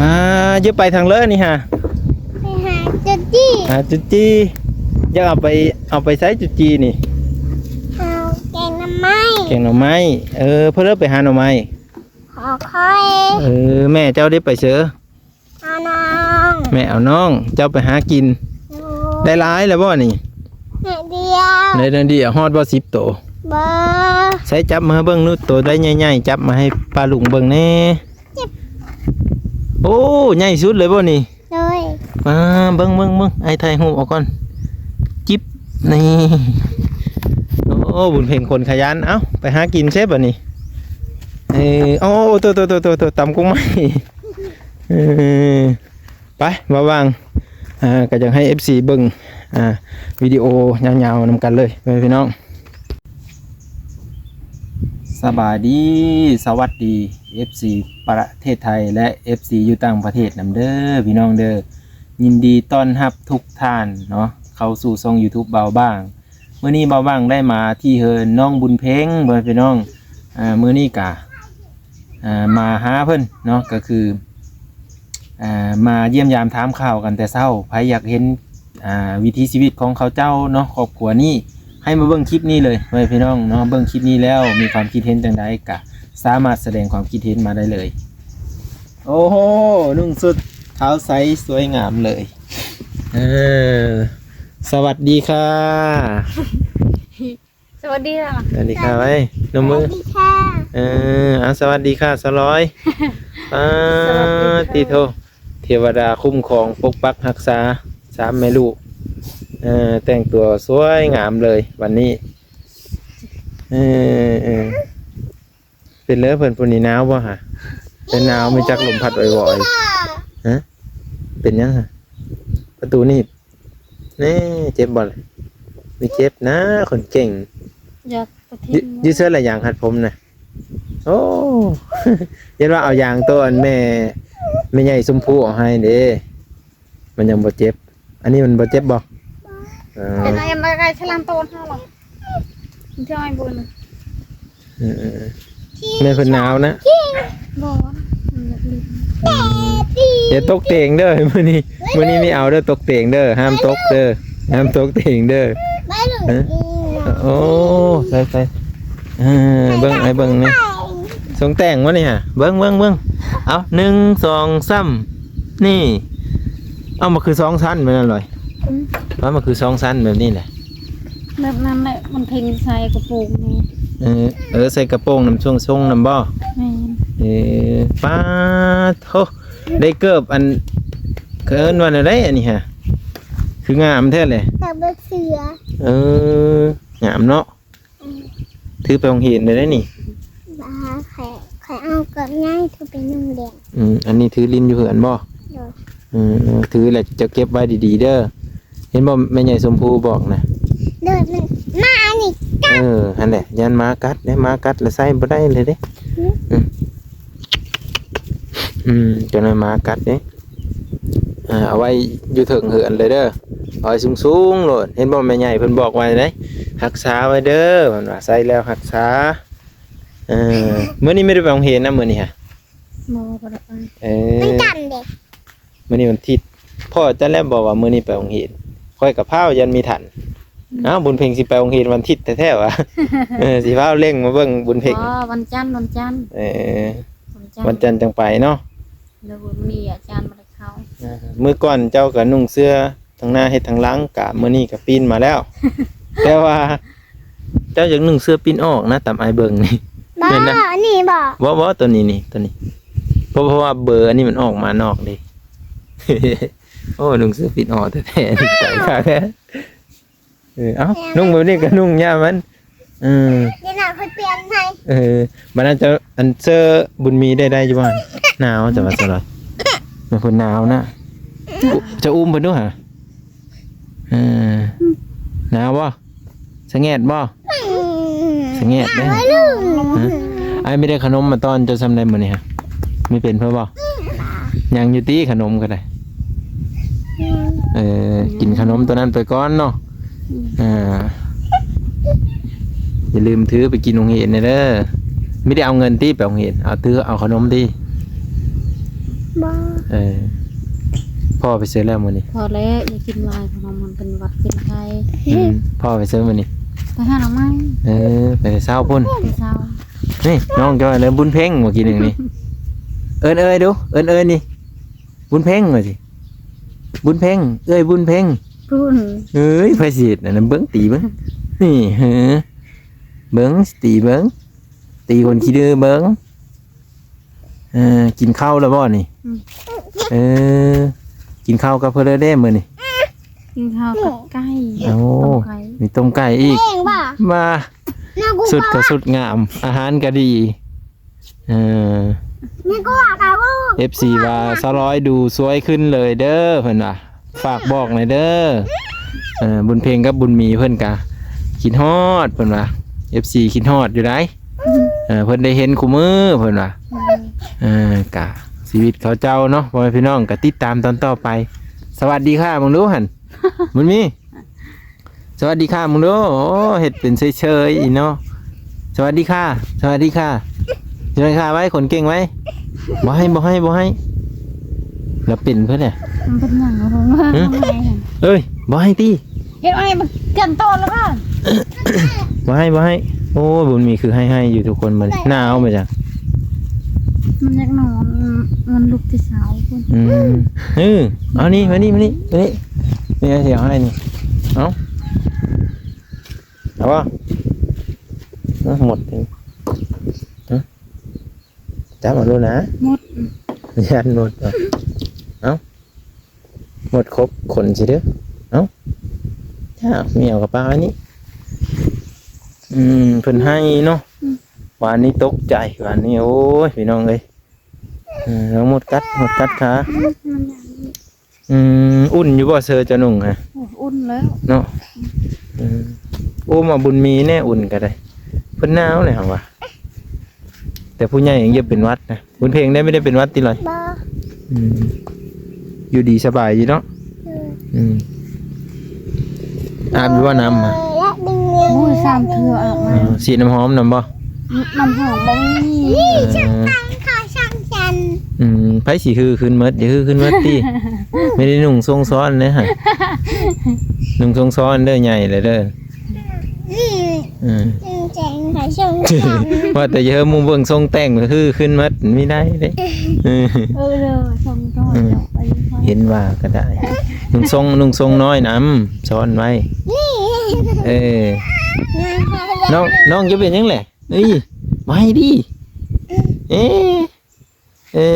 ອ່າ ຈະໄປທາງເລີນີ້ຫາ ໄປຫາຈຸດຈີ່ ຫາຈຸດຈີ່. ຢາກເອົາໄປ ເອົາໄປໃສຈຸດຈີ່ນີ້? ເອົາແກງໜໍ່ໄມ້ ແກງໜໍ່ໄມ້. ເອີ ເພິ່ນເລີໄປຫາໜໍ່ໄມ້ ຂໍຂ້ອຍ. ເອີ ແມ່ເຈົ້າໄດ້ໄປເຊີ? ເອົານ້ອງ ແມ່ເອົານ້ອງ. ເຈົ້າໄປຫາກິນ ໂດຍ ໄດ້ຫຼາຍແລ້ວບໍ່ນີ້? ໜ້ອຍດຽວ ໄດ້ໜ້ອຍດຽວ. ຮອດບໍ່ສິບໂຕ? ບໍ່. ໃສ່ຈັບມາເບິ່ງດູ ໂຕໃດໃຫຍ່ໆ ຈັບມາໃຫ້ປ້າລຸງເບິ່ງແດ່. ເຈັບ. ໂອ້ ໃຫຍ່ສຸດເລີຍບໍ່ນີ້? ໂດຍ. ອ່າ ເບິ່ງ ເບິ່ງ ເບິ່ງ ອ້າຍຖ່າຍຮູບເອົາກ່ອນ. ຈິບ ນີ້. ໂອ້ ບຸນເພັງຄົນຂະຫຍັນ. ເອົ້າ ໄປຫາກິນເຊບາດນີ້. ເອີ ໂອ້ ໂຕ ໂຕ ຕຳກົງໄມ້. ເອີ ໄປ ບໍ່ວ່າງ ອ່າ ກໍຢາກໃຫ້ເອັຟຊີເບິ່ງ ອ່າ ວິດີໂອຍາວໆນຳກັນເລີຍ ເອີ ພີ່ນ້ອງ. ສະບາຍດີ ສະຫວັດດີ ເອັຟຊີປະເທດໄທ ແລະ ເອັຟຊີຢູ່ຕ່າງປະເທດນຳເດີ ພີ່ນ້ອງເດີ. ຍິນດີຕ້ອນຮັບທຸກທ່ານເນາະ ເຂົ້າສູ່ຊ່ອງຢູທູບບ່າວບ້າງ. ມື້ນີ້ບ່າວບ້າງໄດ້ມາທີ່ເຮືອນນ້ອງບຸນເພັງ ພໍ່ແມ່ພີ່ນ້ອງ. ອ່າ ມື້ນີ້ກະ ອ່າ ມາຫາເພິ່ນເນາະ ກໍຄື ອ່າ ມາຢ້ຽມຢາມຖາມຂ່າວກັນແຕ່ເຊົ້າ. ໃຜຢາກເຫັນ ອ່າ ວິຖີຊີວິດຂອງເຂົາເຈົ້າເນາະ ຄອບຄົວນີ້ ໃຫ້ມາເບິ່ງຄລິບນີ້ເລີຍ ພໍ່ແມ່ພີ່ນ້ອງເນາະ. ເບິ່ງຄລິບນີ້ແລ້ວມີຄວາມຄິດເຫັນຈັ່ງໃດ ກະສາມາດສະແດງຄວາມຄິດເຫັນມາໄດ້ເລີຍ. ໂອ້ໂຫ ນຸ່ງຊຸດຂາວໃສສວຍງາມເລີຍ. ເອີ ສະຫວັດດີຄ່ະ. ສະຫວັດດີຄ່ະ ສະຫວັດດີຄ່ະໄວ້ ນົມມື ສະຫວັດດີຄ່ະ. ເອີ ອ່າ ສະຫວັດດີຄ່ະສາວລອຍ. ອ່າ ສະຫວັດດີຄ່ະ ຕິໂທ ເທວະດາຄຸ້ມຄອງປົກປັກຮັກສາສາມແມ່ລູກ. ເອີ ແຕ່ງຕົວສວຍງາມເລີຍວັນນີ້. ເອີ ເອີ ເປັນເລີເພິ່ນຜູ້ນີ້ໜາວບໍ່ຫະ? ເປັນໜາວ ມີຈັກລົມພັດວອຍໆ. ຮະ? ເປັນຫຍັງຫະ? ປະຕູໜີບ. ແນ່ ເຈັບບໍ່ລະ? ມີເຈັບນະ ຄົນເກັ່ງ. ຢາກປະທິນ ຢູ່ ຢູ່ໃສລະ ຢາງຮັດຜົມນະ? ໂອ້ ຢ້ານວ່າເອົາຢາງໂຕອັນແມ່ ແມ່ໃຫຍ່ຊົມພູເອົາໃຫ້ເດ້ ມັນຍັງບໍ່ເຈັບ. ອັນນີ້ມັນບໍ່ເຈັບບໍ່? ເອີ ເປັນຫຍັງ ຍັງບໍ່ໄດ້ສະລາມໂຕນເຮົາລະ ເທື່ອໄອ້ບຸນ. ເອີ ແມ່ເພິ່ນໜາວນະ. ບໍ່ ມັນຢາກຫຼິ້ນ. ຢ່າຕົກເຕີງເດີ ມື້ນີ້ ມື້ນີ້ມີເອົາເດີ ຕົກເຕີງເດີ ຫ້າມຕົກເດີ ຫ້າມຕົກເຕີງເດີ. ໂອ້ ໃສ່ໆ ເອີ ເບິ່ງ ໃຫ້ເບິ່ງນີ້ ຊົງແຕ່ງບໍ່ນີ້ຫະ? ເບິ່ງ ເບິ່ງ ເບິ່ງ ເອົາ ໜຶ່ງ ສອງ ສາມ ນີ້. ເອົາ ມັນຄືສອງຊັ້ນແມ່ນລອຍ? ອືມ ເອົາ ມັນຄືສອງຊັ້ນແບບນີ້ແຫຼະ. ແບບນັ້ນແຫຼະ ມັນເພັງໃສ່ກະໂປງນີ້. ເອີ ເອີ ໃສ່ກະໂປງນຳ ຊົງໆນຳບໍ່? ແມ່ນ. ເອີ ປາດໂທ້ ໄດ້ເກີບອັນ ເອີ້ນວ່າແນວໃດອັນນີ້ຫະ? ຄືງາມແທ້ແຫຼະ ເກີບລູກເສືອ. ເອີ ງາມເນາະ. ອືມ ຖືໄປໂຮງຮຽນໄດ້ນີ້. ບໍ່ ຂ້ອຍ ຂ້ອຍເອົາເກີບໃຫຍ່ຖືໄປໂຮງຮຽນ. ອືມ ອັນນີ້ຖືຫຼິ້ນຢູ່ເຮືອນບໍ່? ໂດຍ. ເອີ ຖືແລ້ວເຈົ້າເກັບໄວ້ດີໆເດີ. ເຫັນບໍ່ ແມ່ໃຫຍ່ຊົມພູບອກນະ? ໂດຍ ມັນ ໝານີ້ກັດ. ເອີ ຫັ້ນແຫຼະ ຢ້ານໝາກັດເດ້ ໝາກັດລະໃຊ້ບໍ່ໄດ້ເລີຍເດ້. ອືມ ອືມ ອືມ ຈັ່ງໃດໝາກັດເດ້. ເອົາໄວ້ຢູ່ເທິງເຮືອນເລີຍເດີ ເອົາໄວ້ສູງໆໂລດ. ເຫັນບໍ່ ແມ່ໃຫຍ່ເພິ່ນບອກໄວ້ໃດ໋ ຮັກສາໄວ້ເດີ ເພິ່ນວ່າໃສ່ແລ້ວຮັກສາ. ເອີ ມື້ນີ້ບໍ່ໄດ້ໄປໂຮງຮຽນນະ ມື້ນີ້ຫະ? ບໍ່ ບໍ່ໄດ້ໄປ. ເອີ ວັນຈັນເດ ມື້ນີ້ວັນທິດ. ພໍ່ເຈົ້າແລ້ວບອກວ່າມື້ນີ້ໄປໂຮງຮຽນ ຂ້ອຍກະພ້າວຢ້ານມີທັນ. ອືມ ອ້າວ ບຸນເພັງຊິໄປໂຮງຮຽນວັນທິດແທ້ໆຫວາ? ເອີ ຊິຟ້າວເລັ່ງມາເບິ່ງບຸນເພັງ. ອໍ ວັນຈັນ ວັນຈັນ. ເອີ ວັນຈັນ ວັນຈັນຈັ່ງໄປເນາະ. ແລ້ວມື້ນີ້ອາຈານບໍ່ໄດ້ເຂົ້າ. ເອີ ມື້ກ່ອນເຈົ້າກະນຸ່ງເສື້ອທາງໜ້າເຮັດທາງຫຼັງ ກະມື້ນີ້ກະປີ້ນມາແລ້ວ. ແຕ່ວ່າເຈົ້າຢາກນຸ່ງເສື້ອປີ້ນອອກນະ ຕາມອ້າຍເບິ່ງນີ້. ບໍ່ ແມ່ນນະ ອັນນີ້ບໍ່? ບໍ່ ບໍ່ ໂຕນີ້ນີ້ ໂຕນີ້. ເພາະ ເພາະວ່າເບີອັນນີ້ມັນອອກມານອກເດ້. ໂອ້ ນຸ່ງເສື້ອປີ້ນອອກແທ້ໆ ນີ້ໄກຄັກແທ້. ເອີ ເອົ້າ ນຸ່ງແບບນີ້ກໍນຸ່ງຍາມມັນ. ເອີ ດຽວໜ້າຂ້ອຍປ່ຽນໃຫ້. ເອີ ບັດນັ້ນເຈົ້າ ອັນເສື້ອບຸນມີໄດ້ ໄດ້ຢູ່ບໍ່? ໜາວ ຈະວ່າຊັ້ນລະ. ແມ່ນເພິ່ນໜາວນະ. ຈະອຸ້ມເພິ່ນດູຫາ. ເອີ ໜາວບໍ່? ສະແງດບໍ່? ສະແງດເດ້. ອ້າຍມີແຕ່ຂະໜົມມາຕ້ອນເຈົ້າຊ່ຳໃດມື້ນີ້ຫະ? ມີເປັນເພິ່ນບໍ່? ຍັງຢູ່ຕິຂະໜົມກໍໄດ້. ເອີ ກິນຂະໜົມໂຕນັ້ນໄປກ່ອນເນາະ. ອ່າ ຢ່າລືມຖືໄປກິນໂຮງຮຽນແດ່ເດີ. ມີແຕ່ເອົາເງິນຕິໄປໂຮງຮຽນ? ເອົາ ຖືເອົາຂະໜົມຕິ? ບໍ່ ເອີ ພໍ່ໄປໃສແລ້ວມື້ນີ້? ພໍແລ້ວ ຢ່າກິນຫຼາຍ ເພາະວ່າມັນເປັນຫວັດເປັນໄຂ້. ອືມ ພໍ່ໄປໃສມື້ນີ້? ໄປຫາໜໍ່ໄມ້. ເອີ ໄປແຕ່ເຊົ້າພຸ້ນ. ແຕ່ເຊົ້າ. ນີ້ ນ້ອງຈະວ່າແລ້ວ ບຸນເພັງ ເມື່ອກີ້ນີ້. ເອີ້ນເອື້ອຍດູ ເອີ້ນເອື້ອຍນີ້ ບຸນເພັງ ວ່າຊິ ບຸນເພັງ ເອື້ອຍບຸນເພັງ. ພຸ້ນ. ເອີຍ ໃຜຊິເຮັດອັນນັ້ນ ເບິ່ງ ຕີເບິ່ງ. ນີ້ ເອີ ເບິ່ງ ຕີເບິ່ງ ຕີຄົນຂີ້ດື້ເບິ່ງ. ເອີ ກິນເຂົ້າແລ້ວບໍ່ນີ້? ອືມ. ເອີ ກິນເຂົ້າກັບເພິ່ນເລີຍເດ້ມື້ນີ້? ກິນເຂົ້າກັບໄກ່. ໂອ້ ຕົ້ມໄກ່ ມີຕົ້ມໄກ່ອີກ. ມາ ສຸດກໍສຸດງາມ ອາຫານກໍດີ. ເອີ ເອັຟຊີວ່າ ສາວລອຍດູສວຍຂຶ້ນເລີຍເດີ ເພິ່ນວ່າ. ຝາກບອກໜ່ອຍເດີ ເອີ ບຸນເພັງກັບບຸນມີເພິ່ນກະຄິດຮອດ ເພິ່ນວ່າ ເອັຟຊີຄິດຮອດຢູ່ໃດ໋. ເອີ ເພິ່ນໄດ້ເຫັນຄູ່ມື້ ເພິ່ນວ່າ. ເອີ ກະຊີວິດເຂົາເຈົ້າເນາະ ພໍ່ແມ່ພີ່ນ້ອງ ກະຕິດຕາມຕອນຕໍ່ໄປ. ສະຫວັດດີຄ່າເບິ່ງດູຫັ້ນ ບຸນມີ. ສະຫວັດດີຄ່າເບິ່ງດູ. ໂອ້ ເຮັດເປັນເຊີຍໆອີເນາະ. ສະຫວັດດີຄ່າ ສະຫວັດດີຄ່າ ສະຫວັດດີຄ່າໄວ້ ຄົນເກັ່ງໄວ້. ບໍ່ໃຫ້ ບໍ່ໃຫ້ ບໍ່ໃຫ້ ລະເປັນເພິ່ນແຫຼະ. ມັນເປັນຫຍັງ? ຫຶ? ເອີຍ ບໍ່ໃຫ້ຕິ. ເຮັດໄວ້ມັນເກືອນໂຕແລ້ວກໍ ບໍ່ໃຫ້ ບໍ່ໃຫ້. ໂອ້ຍ ບຸນມີຄືໄຫ້ໆຢູ່ທຸກຄົນ. ມື້ນີ້ໜາວແມ່ນຫຍັງ? ມັນຢາກນອນ ມັນລຸກແຕ່ເຊົ້າພຸ້ນ. ອືມ ເອີ ເອົານີ້ ມານີ້ ມານີ້ ມານີ້ ນີ້ຊິເອົາໃຫ້ນີ້. ເອົາ ເອົາບໍ່? ເອີ ໝົດ. ຮະ? ຈັບເອົາໂລດນະ. ໝົດ. ຢ້ານໝົດ. ເອົາ ໝົດຄົບຄົນຊິເດີ. ເອົາ ຈ້າ ມີເອົາກະປາໄວ້ນີ້. ອືມ ເພິ່ນໄຫ້ເນາະ. ອືມ ວານນີ້ຕົກໃຈ ວານນີ້. ໂອ້ຍ ພີ່ນ້ອງເອີຍ. ເອີ ເອົາ ໝົດກັດ ໝົດກັດຂາ. ອືມ ມັນຫຍັງ? ອືມ ອຸ່ນຢູ່ບໍ່ເຊີເຈົ້ານຸ່ງຮະ? ໂອ້ຍ ອຸ່ນແລ້ວເນາະ. ເອີ ໂອ້ ມາບຸນມີແນ່ ອຸ່ນກໍໄດ້. ເພິ່ນໜາວແຫຼະເຮົາວ່າ ແຕ່ຜູ້ໃຫຍ່ຍັງຢ່າເປັນຫວັດນະ. ບຸນເພັງໄດ້ ບໍ່ໄດ້ເປັນຫວັດຕິລອຍ? ບໍ່. ອືມ ຢູ່ດີສະບາຍຢູ່ເນາະ. ເອີ ອືມ ອາບຢູ່ບໍ່ນ້ຳ? ໂອ້ຍ ສາມເທື່ອອາບມາ. ເອີ ສີດນ້ຳຫອມນຳບໍ່? ນ້ຳຫອມບໍ່ມີ. ເອີ ອືມ ໃຜຊິຮືຂຶ້ນໝົດ? ຢ່າຮືຂຶ້ນໝົດຕິ. ໄມ່ໄດ້ນຸ່ງຊົງຊ້ອນເດ້ຫັ້ນ ນຸ່ງຊົງຊ້ອນເດີ ໃຫຍ່ແລ້ວເດີ. ອືມ ອືມ ວ່າແຕ່ຢ່າເຮີມຸງເບິ່ງຊົງແຕ່ງ ຄືຂຶ້ນໝົດ ມີໄດ້ເດ້. ເອີ ເອີ ຊົງນ້ອຍ ອືມ ເນາະ ໄປ ເຫັນວ່າກໍໄດ້. ນຸ່ງຊົງ ນຸ່ງຊົງນ້ອຍນຳ ຊ້ອນໄວ້. ເອີ ນ້ອງ ນ້ອງຈະເປັນຫຍັງແຫຼະ? ເອີຍ ໄວ້ດີ. ເອີ ເອີ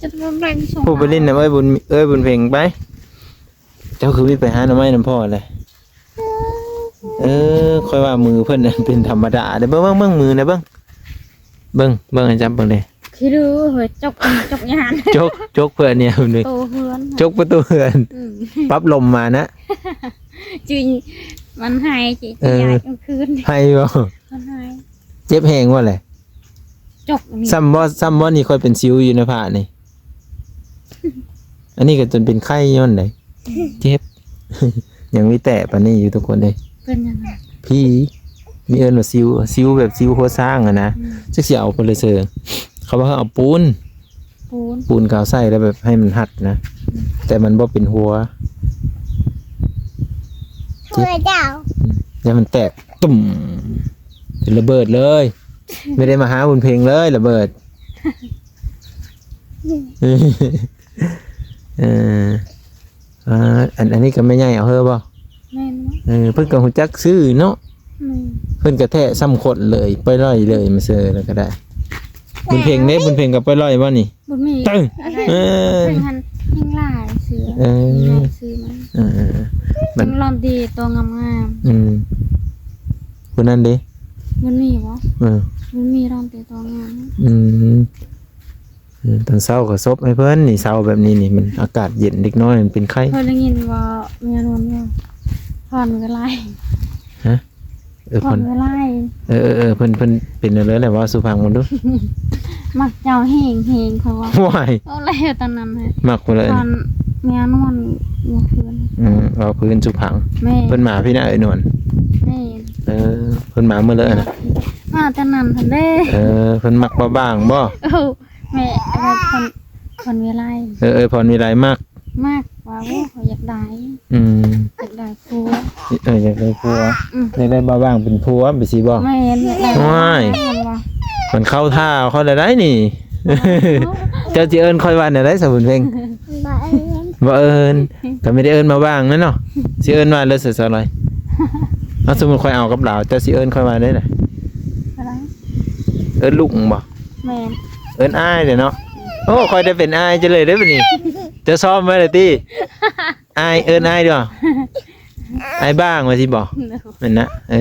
ຈະມາແບ່ງສົ່ງ ຜູ້ໄປຫຼິ້ນນຳເອື້ອຍບຸນ ເອື້ອຍບຸນເພັງໄປ. ເຈົ້າຄືມີໄປຫາໜໍ່ໄມ້ນຳພໍ່ແຫຼະ? ເອີ ຂ້ອຍວ່າມືເພິ່ນເປັນທຳມະດາເດ້. ເບິ່ງ ເບິ່ງ ເບິ່ງມືນະ ເບິ່ງ ເບິ່ງ ເບິ່ງ ໃຫ້ຈັບເບິ່ງເດ້. ຂີ້ດື້ເຮີ້ຍ ຈົກ ຈົກຍານ ຈົກ ຈົກເພື່ອນີ້ເດ້ ໂຕເຮືອນ ຈົກປະຕູເຮືອນ. ອືມ ປັບລົມມານະ. ຈິງ ມັນໄຫ້ ຈິງ ເອີ ຢາຍກາງຄືນ ໄຫ້ບໍ່? ມັນໄຫ້. ເຈັບແຮງບໍ່ແຫຼະ? ຈົກນີ້ ຊ້ຳບໍ່ ຊ້ຳບໍ່ນີ້? ຂ້ອຍເປັນສິວຢູ່ໃນຜາກນີ້. ອັນນີ້ກໍຈົນເປັນໄຂ້ຍ້ອນໃດ ເຈັບ. ຍັງມີແຕະປານນີ້ຢູ່ທຸກຄົນເດ້. ເປັນຫຍັງ? ຜີ ມີເອີ້ນວ່າສິວ ສິວແບບສິວຫົວຊ້າງຫັ້ນນະ. ອືມ ຈັກຊິເອົາໄປເລີຍເຊີ. ເຂົາວ່າເຮົາເອົາປູນ ປູນ ປູນກາວໃສ່ແລ້ວແບບໃຫ້ມັນຮັດນະ. ອືມ ແຕ່ມັນບໍ່ເປັນຫົວ. ເຈັບ ເຈົ້າ ອືມ ຢ່າມັນແຕກ ຕຸ້ມ ຈະລະເບີດເລີຍ. ໄມ່ໄດ້ມາຫາບຸນເພັງເລີຍ ລະເບີດ. ເອີ ອ່າ ອັນ ອັນນີ້ກໍແມ່ໃຫຍ່ເອົາເຮີບໍ່? ແມ່ນ. ເອີ ເພິ່ນກໍຮູ້ຈັກຊື່ເນາະ. ແມ່ນ. ເພິ່ນກະແທະຊ້ຳຄົນເລີຍ ປ່ອຍລ່ອຍເລີຍ ມາເຊີແລ້ວກໍໄດ້. ບຸນເພັງເດ້ ບຸນເພັງກໍປ່ອຍລ່ອຍບໍ່ນີ້? ບຸນມີ ເອີ ເພິ່ນຫັ້ນແຮງຫຼາຍເສືອ. ເອີ ເອີ ມັນ ມັນລອນດີຕົວງາມໆ. ອືມ ຜູ້ນັ້ນເດ້? ບຸນມີບໍ່? ເອີ ບຸນມີລອນດີຕົວງາມ. ອືມ ເອີ ຕອນເຊົ້າກໍສົບໃຫ້ເພິ່ນນີ້ ເຊົ້າແບບນີ້ນີ້ ມັນອາກາດເຢັນ ເດັກນ້ອຍມັນເປັນໄຂ້. ເພິ່ນໄດ້ຍິນວ່າແມ່ນວນວ່າ ຜ່ອນເວລາ ຮະ? ເອີ ຜ່ອນເວລາ. ເອີ ເອີ ເອີ ເພິ່ນ ເພິ່ນເປັນແນວໃດແຫຼະ ເວົ້າສູ່ຟັງເບິ່ງດູ. ມັກເຈົ້າແຮງໆ ເຂົາວ່າ. ໂອ້ຍ ເອົາແລ້ວຕອນນັ້ນ ມັກພຸ້ນແຫຼະ ຕອນແມ່ນວນມື້ຄືນ. ອືມ ເວົ້າພື້ນສູ່ຟັງ. ແມ່ນ. ເພິ່ນມາພີ້ນະ ເອີຍນວນ. ແມ່ນ. ເອີ ເພິ່ນມາມື້ເລີຍນະ ມາແຕ່ນັ້ນຫັ້ນເດ້. ເອີ ເພິ່ນມັກບໍ່ບາງບໍ່? ໂອ້ ແມ່ ອັນນັ້ນເພິ່ນ ພອນວິໄລ ເອີ ເອີ ພອນວິໄລມັກ ມັກ ວ່າ ໂອ້ ຂ້ອຍຢາກໄດ້ ອືມ ຢາກໄດ້ຜົວ ເອີ ຢາກໄດ້ຜົວ ອືມ ຢາກໄດ້ບ່າວບ້າງເປັນຜົວ ແມ່ນຊິບໍ່? ແມ່ນ ຢາກໄດ້ ໂອ້ຍ ມັນເຂົ້າທ່າຂ້ອຍແລ້ວໄດ໋ນີ້ ເຈົ້າຊິເອີ້ນຂ້ອຍວ່າແນວໃດຊະບຸນເພັງ? ບໍ່ເອີ້ນ ບໍ່ເອີ້ນ ກໍມີແຕ່ເອີ້ນບ່າວບ້າງນັ້ນເນາະ ຊິເອີ້ນວ່າເລີຍຊະ ສາວລອຍ ເອົາ ສົມມຸດຂ້ອຍເອົາກັບລາວ ເຈົ້າຊິເອີ້ນຂ້ອຍວ່າແນວໃດ? ເອີ້ນລຸງບໍ່? ແມ່ນ ເອີ້ນອ້າຍເດ້ເນາະ ໂອ້ ຂ້ອຍໄດ້ເປັນອ້າຍເຈົ້າເລີຍເດ້ບັດນີ້ ເຈົ້າຊ້ອມໄວ້ແລ້ວຕິ? ອ້າຍ ເອີ້ນອ້າຍເດີ ອ້າຍບ້າງວ່າຊິບໍ່? ແມ່ນນະ ເອີ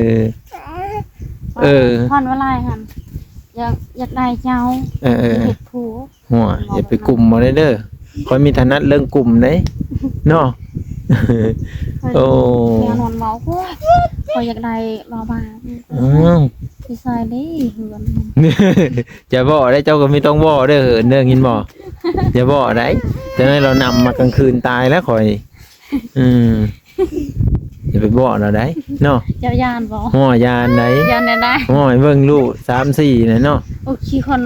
ເອີ ພອນວາລາຍຫັ້ນ ຢາກ ຢາກໄດ້ເຈົ້າ ເອີ ເອີ ເຮັດຜູ້ ຫົວ ຢ່າໄປກຸ້ມເອົາເດີ ຂ້ອຍມີຖະໜັດເລື່ອງກຸ້ມເດ້ເນາະ ໂອ້ ແມ່ນວນເວົ້າ ຂ້ອຍຢາກໄດ້ບ່າວບ້າງ ອ້າວ ຊິຊ່ອຍເດ້ເຮືອນ ຢ່າເວົ້າເດ້ ເຈົ້າກໍມີຕ້ອງເວົ້າເດີ ເອີ ໄດ້ຍິນບໍ່? ຢ່າເວົ້າໄດ໋ ຈັ່ງໃດລາວນຳມາກາງຄືນຕາຍແລ້ວຂ້ອຍ ອືມ ຢ່າໄປບອກລາວໄດ໋ເນາະ ເຈົ້າຢ້ານບໍ່? ໂອ້ ຢ້ານໄດ໋ ຢ້ານແນວໃດ? ໂອ້ ເບິ່ງລູກສາມສີ່ນະເນາະ ໂອເຄ ຄົນ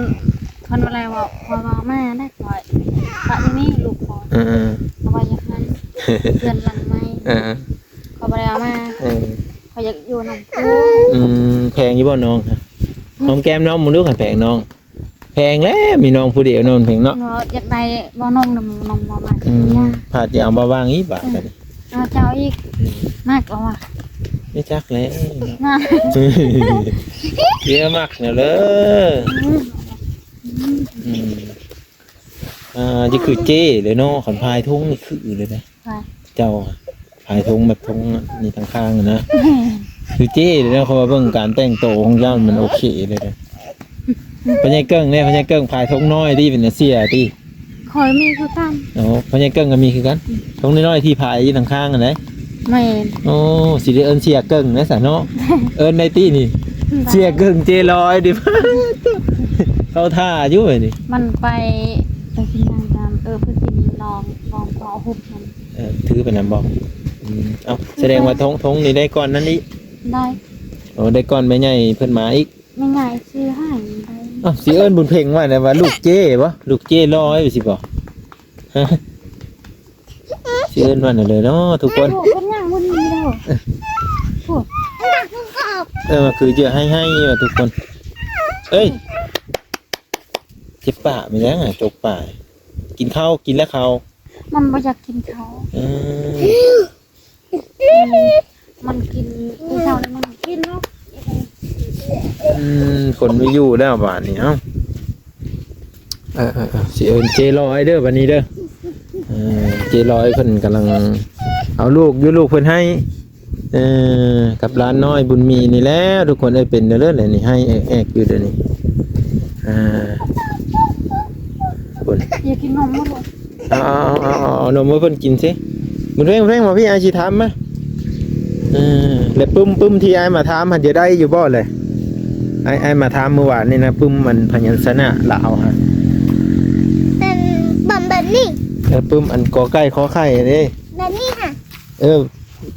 ຄົນວ່າໄລວ່າ ເພາະວ່າມາໄດ້ຂ້ອຍ ປະຢູ່ນີ້ລູກຂ້ອຍ ເອີໆ ເພາະວ່າຢາກໄດ້ເຮືອນຫຼັງໃໝ່ ເອີໆ ຂ້ອຍບໍ່ໄດ້ເອົາມາ ເອີ ຂ້ອຍຢາກຢູ່ນຳຜູ້ ອືມ ແພງຢູ່ບໍ່ນ້ອງ? ຫອມແກ້ມນ້ອງເບິ່ງດູ ຄັນແພງນ້ອງ ແພງແລ້ວ ມີນ້ອງຜູ້ດຽວເນາະ ແພງເນາະ ເນາະ ຢາກໄດ້ບ່າວນ້ອງນຳນ້ອງບໍ່ມັກ ອືມ ຍາກ ພາດຊິເອົາບ່າວບ້າງອີກບາດ ເອີ ບັດນີ້ ເອົາເຈົ້າອີກ ອືມ ມັກເອົາວ່າ ໄດ້ຈັກແລ້ວ ນະ ເດຍມັກແນວເດີ ອືມ ອືມ ອ່າ ຈະຄືເຈ້ເລີຍເນາະ ຄັນພາຍທຸງນີ້ຄືເລີຍນະ ພາຍ ເຈົ້າ ພາຍທຸງແບບທຸງນີ້ທາງຂ້າງນະ ຄືເຈ້ເລີຍນະ ເພາະວ່າເບິ່ງການແຕ່ງໂຕຂອງເຈົ້າມັນໂອເຄເລີຍນະ ພໍ່ໃຫຍ່ເກິ່ງເດ້ ພໍ່ໃຫຍ່ເກິ່ງພາຍທຸງນ້ອຍຕິ ເປັນເຊຍຕິ ຂ້ອຍມີຄືກັນ ໂອ້ ພໍ່ໃຫຍ່ເກິ່ງກໍມີຄືກັນ ອືມ ທຸງນ້ອຍໆທີ່ພາຍຢູ່ທາງຂ້າງຫັ້ນເດ້ ແມ່ນ ໂອ້ ຊິໄດ້ເອີ້ນເຊຍເກິ່ງແລ້ວຊະເນາະ ເອີ້ນໄດ້ຕິນີ້ ໄດ້ ເຊຍເກິ່ງເຈ້ລອຍຕິ ເຂົ້າທ່າຢູ່ເວີຍນີ້ ມັນໄປ ໄປກິນຫຍັງກັນ ເອີ ໄປກິນລອງ ລອງພໍຫຸບມັນ ເອີ ຖືໄປນຳບໍ່? ອືມ ເອົ້າ ສະແດງວ່າ ອືມ ທົ່ງ ທົ່ງນີ້ໄດ້ກ່ອນນັ້ນອີກ ໄດ້ ໂອ້ ໄດ້ກ່ອນແມ່ໃຫຍ່ເພິ່ນມາອີກ ແມ່ໃຫຍ່ຊື້ໃຫ້ໄດ້ ເອົ້າ ຊິເອີ້ນບຸນເພັງວ່າແນວ ວ່າລູກເຈ້ບໍ່? ລູກເຈ້ລອຍຊິບໍ່? ຮະ ຊິເອີ້ນວ່າແນວໃດເນາະທຸກຄົນ ໂອ້ ເພິ່ນຍ່າງບໍ່ດີເດີ ເອີ ໂອ້ ເອີ ຄືຈະໄຫ້ໆວ່າທຸກຄົນ ເອີຍ ເຈັບປາກແມ່ນຫຍັງ ຈົກປາກ ກິນເຂົ້າ ກິນແລ້ວເຂົ້າ ມັນບໍ່ຢາກກິນເຂົ້າ ເອີ ມັນ ມັນກິນ ມື້ເຊົ້ານີ້ມັນກິນເນາະ ອືມ ຄົນບໍ່ຢູ່ແລ້ວບາດນີ້ ເອົ້າ ເອີໆໆ ຊິເອີ້ນເຈ້ລອຍເດີ ບາດນີ້ເດີ ເອີ ເຈ້ລອຍເພິ່ນກຳລັງເອົາລູກຢູ່ ລູກເພິ່ນໄຫ້ ເອີ ກັບຫຼານນ້ອຍບຸນມີນີ້ແຫຼະ ທຸກຄົນເອີຍ ເປັນເດີແຫຼະນີ້ ໄຫ້ແອກໆຢູ່ເດີນີ້ ອ່າ ພຸ້ນ ຢາກກິນນົມບໍ່ລູກ? ເອົາ ເອົາ ເອົາ ເອົາ ເອົານົມໃຫ້ເພິ່ນກິນຊິ ບຸນເພັງ ບຸນເພັງ ມາພີ່ ອ້າຍຊິຖາມມາ ເອີ ແລະປຶ້ມ ປຶ້ມທີ່ອ້າຍມາຖາມຫັ້ນ ຈະໄດ້ຢູ່ບໍ່ແລະ? ອ້າຍ ອ້າຍມາຖາມມື້ວານນີ້ນະ ປຶ້ມມັນພະຍັນຊະນະລາວຫັ້ນ ເປັນປຶ້ມແບບນີ້ ເອີ ປຶ້ມອັນ ກ ໄກ່ ຂ ໄຂ່ ເດ້ ແບບນີ້ຫະ ເອີ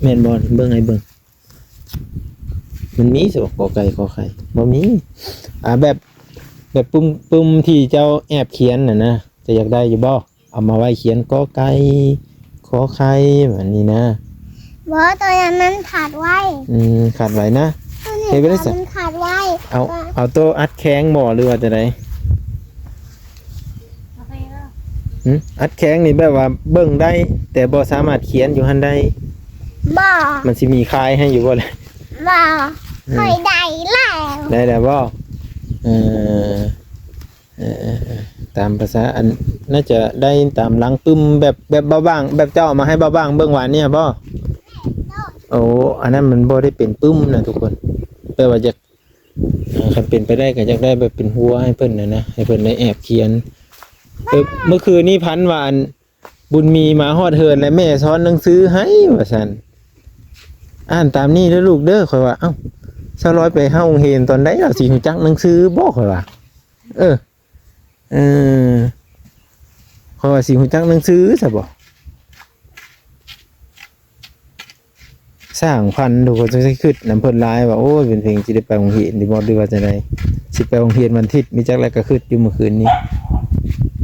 ແມ່ນບໍ່? ເບິ່ງໃຫ້ເບິ່ງ ມັນມີສະ ກ ໄກ່ ຂ ໄຂ່ ບໍ່ມີ ອ່າ ແບບ ແບບປຶ້ມ ປຶ້ມທີ່ເຈົ້າແອບຂຽນຫັ້ນນະ ເຈົ້າຢາກໄດ້ຢູ່ບໍ່? ເອົາມາໄວ້ຂຽນ ກ ໄກ່ ຂ ໄຂ່ ແບບນີ້ນະ ບໍ່ ໂຕນັ້ນມັນຂາດໄວ້ ອືມ ຂາດໄວ້ນະ ໂຕນີ້ ເຮັດໄວ້ໄດ້ຊະ ມັນຂາດໄວ້ ເອົາ ເອົາໂຕອັດແຂງບໍ່ ຫຼືວ່າຈັ່ງໃດ? ຫື? ອັດແຂງນີ້ແບບວ່າເບິ່ງໄດ້ ແຕ່ບໍ່ສາມາດຂຽນຢູ່ຫັ້ນໄດ້ ບໍ່ ມັນຊິມີຂາຍໃຫ້ຢູ່ບໍ່ລະ? ບໍ່ ອືມ ຂ້ອຍໄດ້ແລ້ວ ໄດ້ແລ້ວບໍ່? ເອີ ເອີ ເອີ ເອີ ຕາມພາສາ ອັນ ໜ້າຈະໄດ້ຕາມຫຼັງປຶ້ມ ແບບ ແບບບ່າວບ້າງ ແບບເຈົ້າເອົາມາໃຫ້ບ່າວບ້າງເບິ່ງວານນີ້ບໍ? ໂອ້ ອັນນັ້ນມັນບໍ່ໄດ້ເປັນປຶ້ມນະທຸກຄົນ ແປວ່າຢາກ ອ່າ ຄັນເປັນໄປໄດ້ກໍຢາກໄດ້ແບບເປັນຫົວໃຫ້ເພິ່ນນະ ໃຫ້ເພິ່ນໄດ້ແອບຂຽນ ເອີ ມື້ຄືນນີ້ຝັນວ່າ ອັນ ບຸນມີມາຮອດເຮືອນ ແລະແມ່ສອນໜັງສືໃຫ້ວ່າຊັ້ນ ອ່ານຕາມນີ້ເດີລູກເດີ ຂ້ອຍວ່າ ເອົ້າ ສາວລອຍໄປເຂົ້າໂຮງຮຽນຕອນໃດ ລາວຊິຮູ້ຈັກໜັງສືບໍ່ ຂ້ອຍວ່າ ເອີ ເອີ ຂ້ອຍວ່າຊິຮູ້ຈັກໜັງສືຊະບໍ່? ສ້າງຝັນ ທຸກຄົນ ຈັ່ງຊິຄິດນຳເພິ່ນຫຼາຍວ່າ ໂອ້ຍ ເປັນເພງຊິໄດ້ໄປໂຮງຮຽນດີບໍ່ ຫຼືວ່າຈັ່ງໃດ ຊິໄປໂຮງຮຽນວັນທິດ ມີຈັກແລ້ວກໍຄິດຢູ່ມື້ຄືນນີ້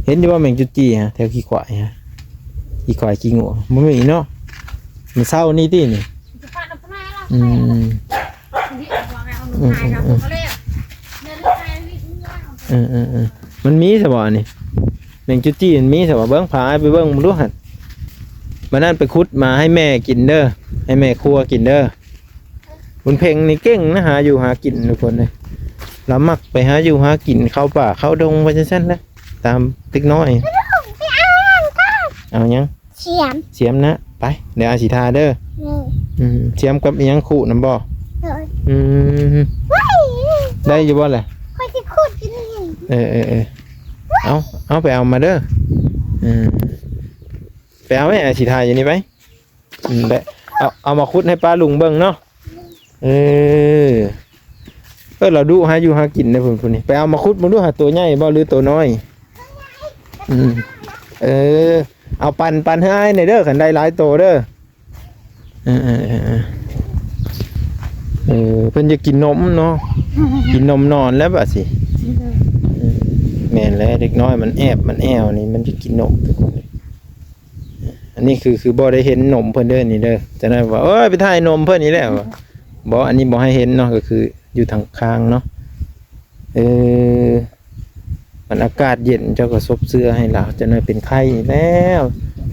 ເຫັນຢູ່ບໍ່ແມງຈຸດຈີ່ຮະ ແຖວຂີ້ຄວາຍຮະ ຂີ້ຄວາຍຂີ້ງົວ ບໍ່ມີເນາະ. ມື້ເຊົ້ານີ້ຕິນີ້. ອືມ ອືມ ອືມ ອືມ ມັນມີຊະບໍ່ອັນນີ້ ແມງຈຸດຈີ່ມັນມີຊະບໍ່? ເບິ່ງ ພາອ້າຍໄປເບິ່ງເບິ່ງດູຫັ້ນ. ມື້ນັ້ນໄປຂຸດມາໃຫ້ແມ່ກິນເດີ ໃຫ້ແມ່ຄົວກິນເດີ. ບຸນເພັງນີ້ເກັ່ງນະ ຫາຢູ່ຫາກິນທຸກຄົນເອີຍ. ລາວມັກໄປຫາຢູ່ຫາກິນ ເຂົ້າປ່າເຂົ້າດົງໄປຈັ່ງຊັ້ນແຫຼະ ຕາມເດັກນ້ອຍ. ເອົາຫຍັງ? ສຽມ ສຽມນະ ໄປ ດຽວອ້າຍຊິທາເດີ. ອືມ ສຽມກັບອີ່ຫຍັງ? ຂູດນຳບໍ່? ອືມ ໄດ້ຢູ່ບໍ່ລະ? ຂ້ອຍຊິຂູດຢູ່ນີ້. ເອີໆໆ ເອົາ ເອົາໄປເອົາມາເດີ. ເອີ ໄປເອົາໄວ້ ອ້າຍຊິທາຢູ່ນີ້ໄປ. ອືມ ໄດ້ ເອົາ ເອົາມາຂຸດໃຫ້ປ້າລຸງເບິ່ງເນາະ. ເອີ ເອີ ລາວດຸຫາຢູ່ຫາກິນເດ້ ພຸ້ນ ພຸ້ນນີ້. ໄປເອົາມາຂຸດເບິ່ງດູຫາ ໂຕໃຫຍ່ບໍ່ ຫຼື ໂຕນ້ອຍ? ອືມ ເອີ ເອົາປັ່ນ ປັ່ນໃຫ້ອ້າຍແດ່ເດີ ຄັນໄດ້ຫຼາຍໂຕເດີ. ເອີໆໆໆ ເອີ ເພິ່ນຢາກກິນນົມເນາະ ກິນນົມນອນແລ້ວບາດຊິ. ເອີ ແມ່ນແລ້ວ ເດັກນ້ອຍມັນແອບ ມັນແອວນີ້ ມັນຢາກກິນນົມທຸກຄົນ. ອັນນີ້ຄື ຄືບໍ່ໄດ້ເຫັນນົມເພິ່ນເດີນີ້ເດີ ຈະໄດ້ວ່າ ໂອ້ຍ ໄປຖ່າຍນົມເພິ່ນອີກແລ້ວ. ບໍ່ ອັນນີ້ບໍ່ໃຫ້ເຫັນເນາະ ກໍຄືຢູ່ທາງຂ້າງເນາະ. ເອີ ມັນອາກາດເຢັນ ເຈົ້າກໍສົບເຊື້ອໃຫ້ລາວ ຈະໄດ້ເປັນໄຂ້ອີກແລ້ວ.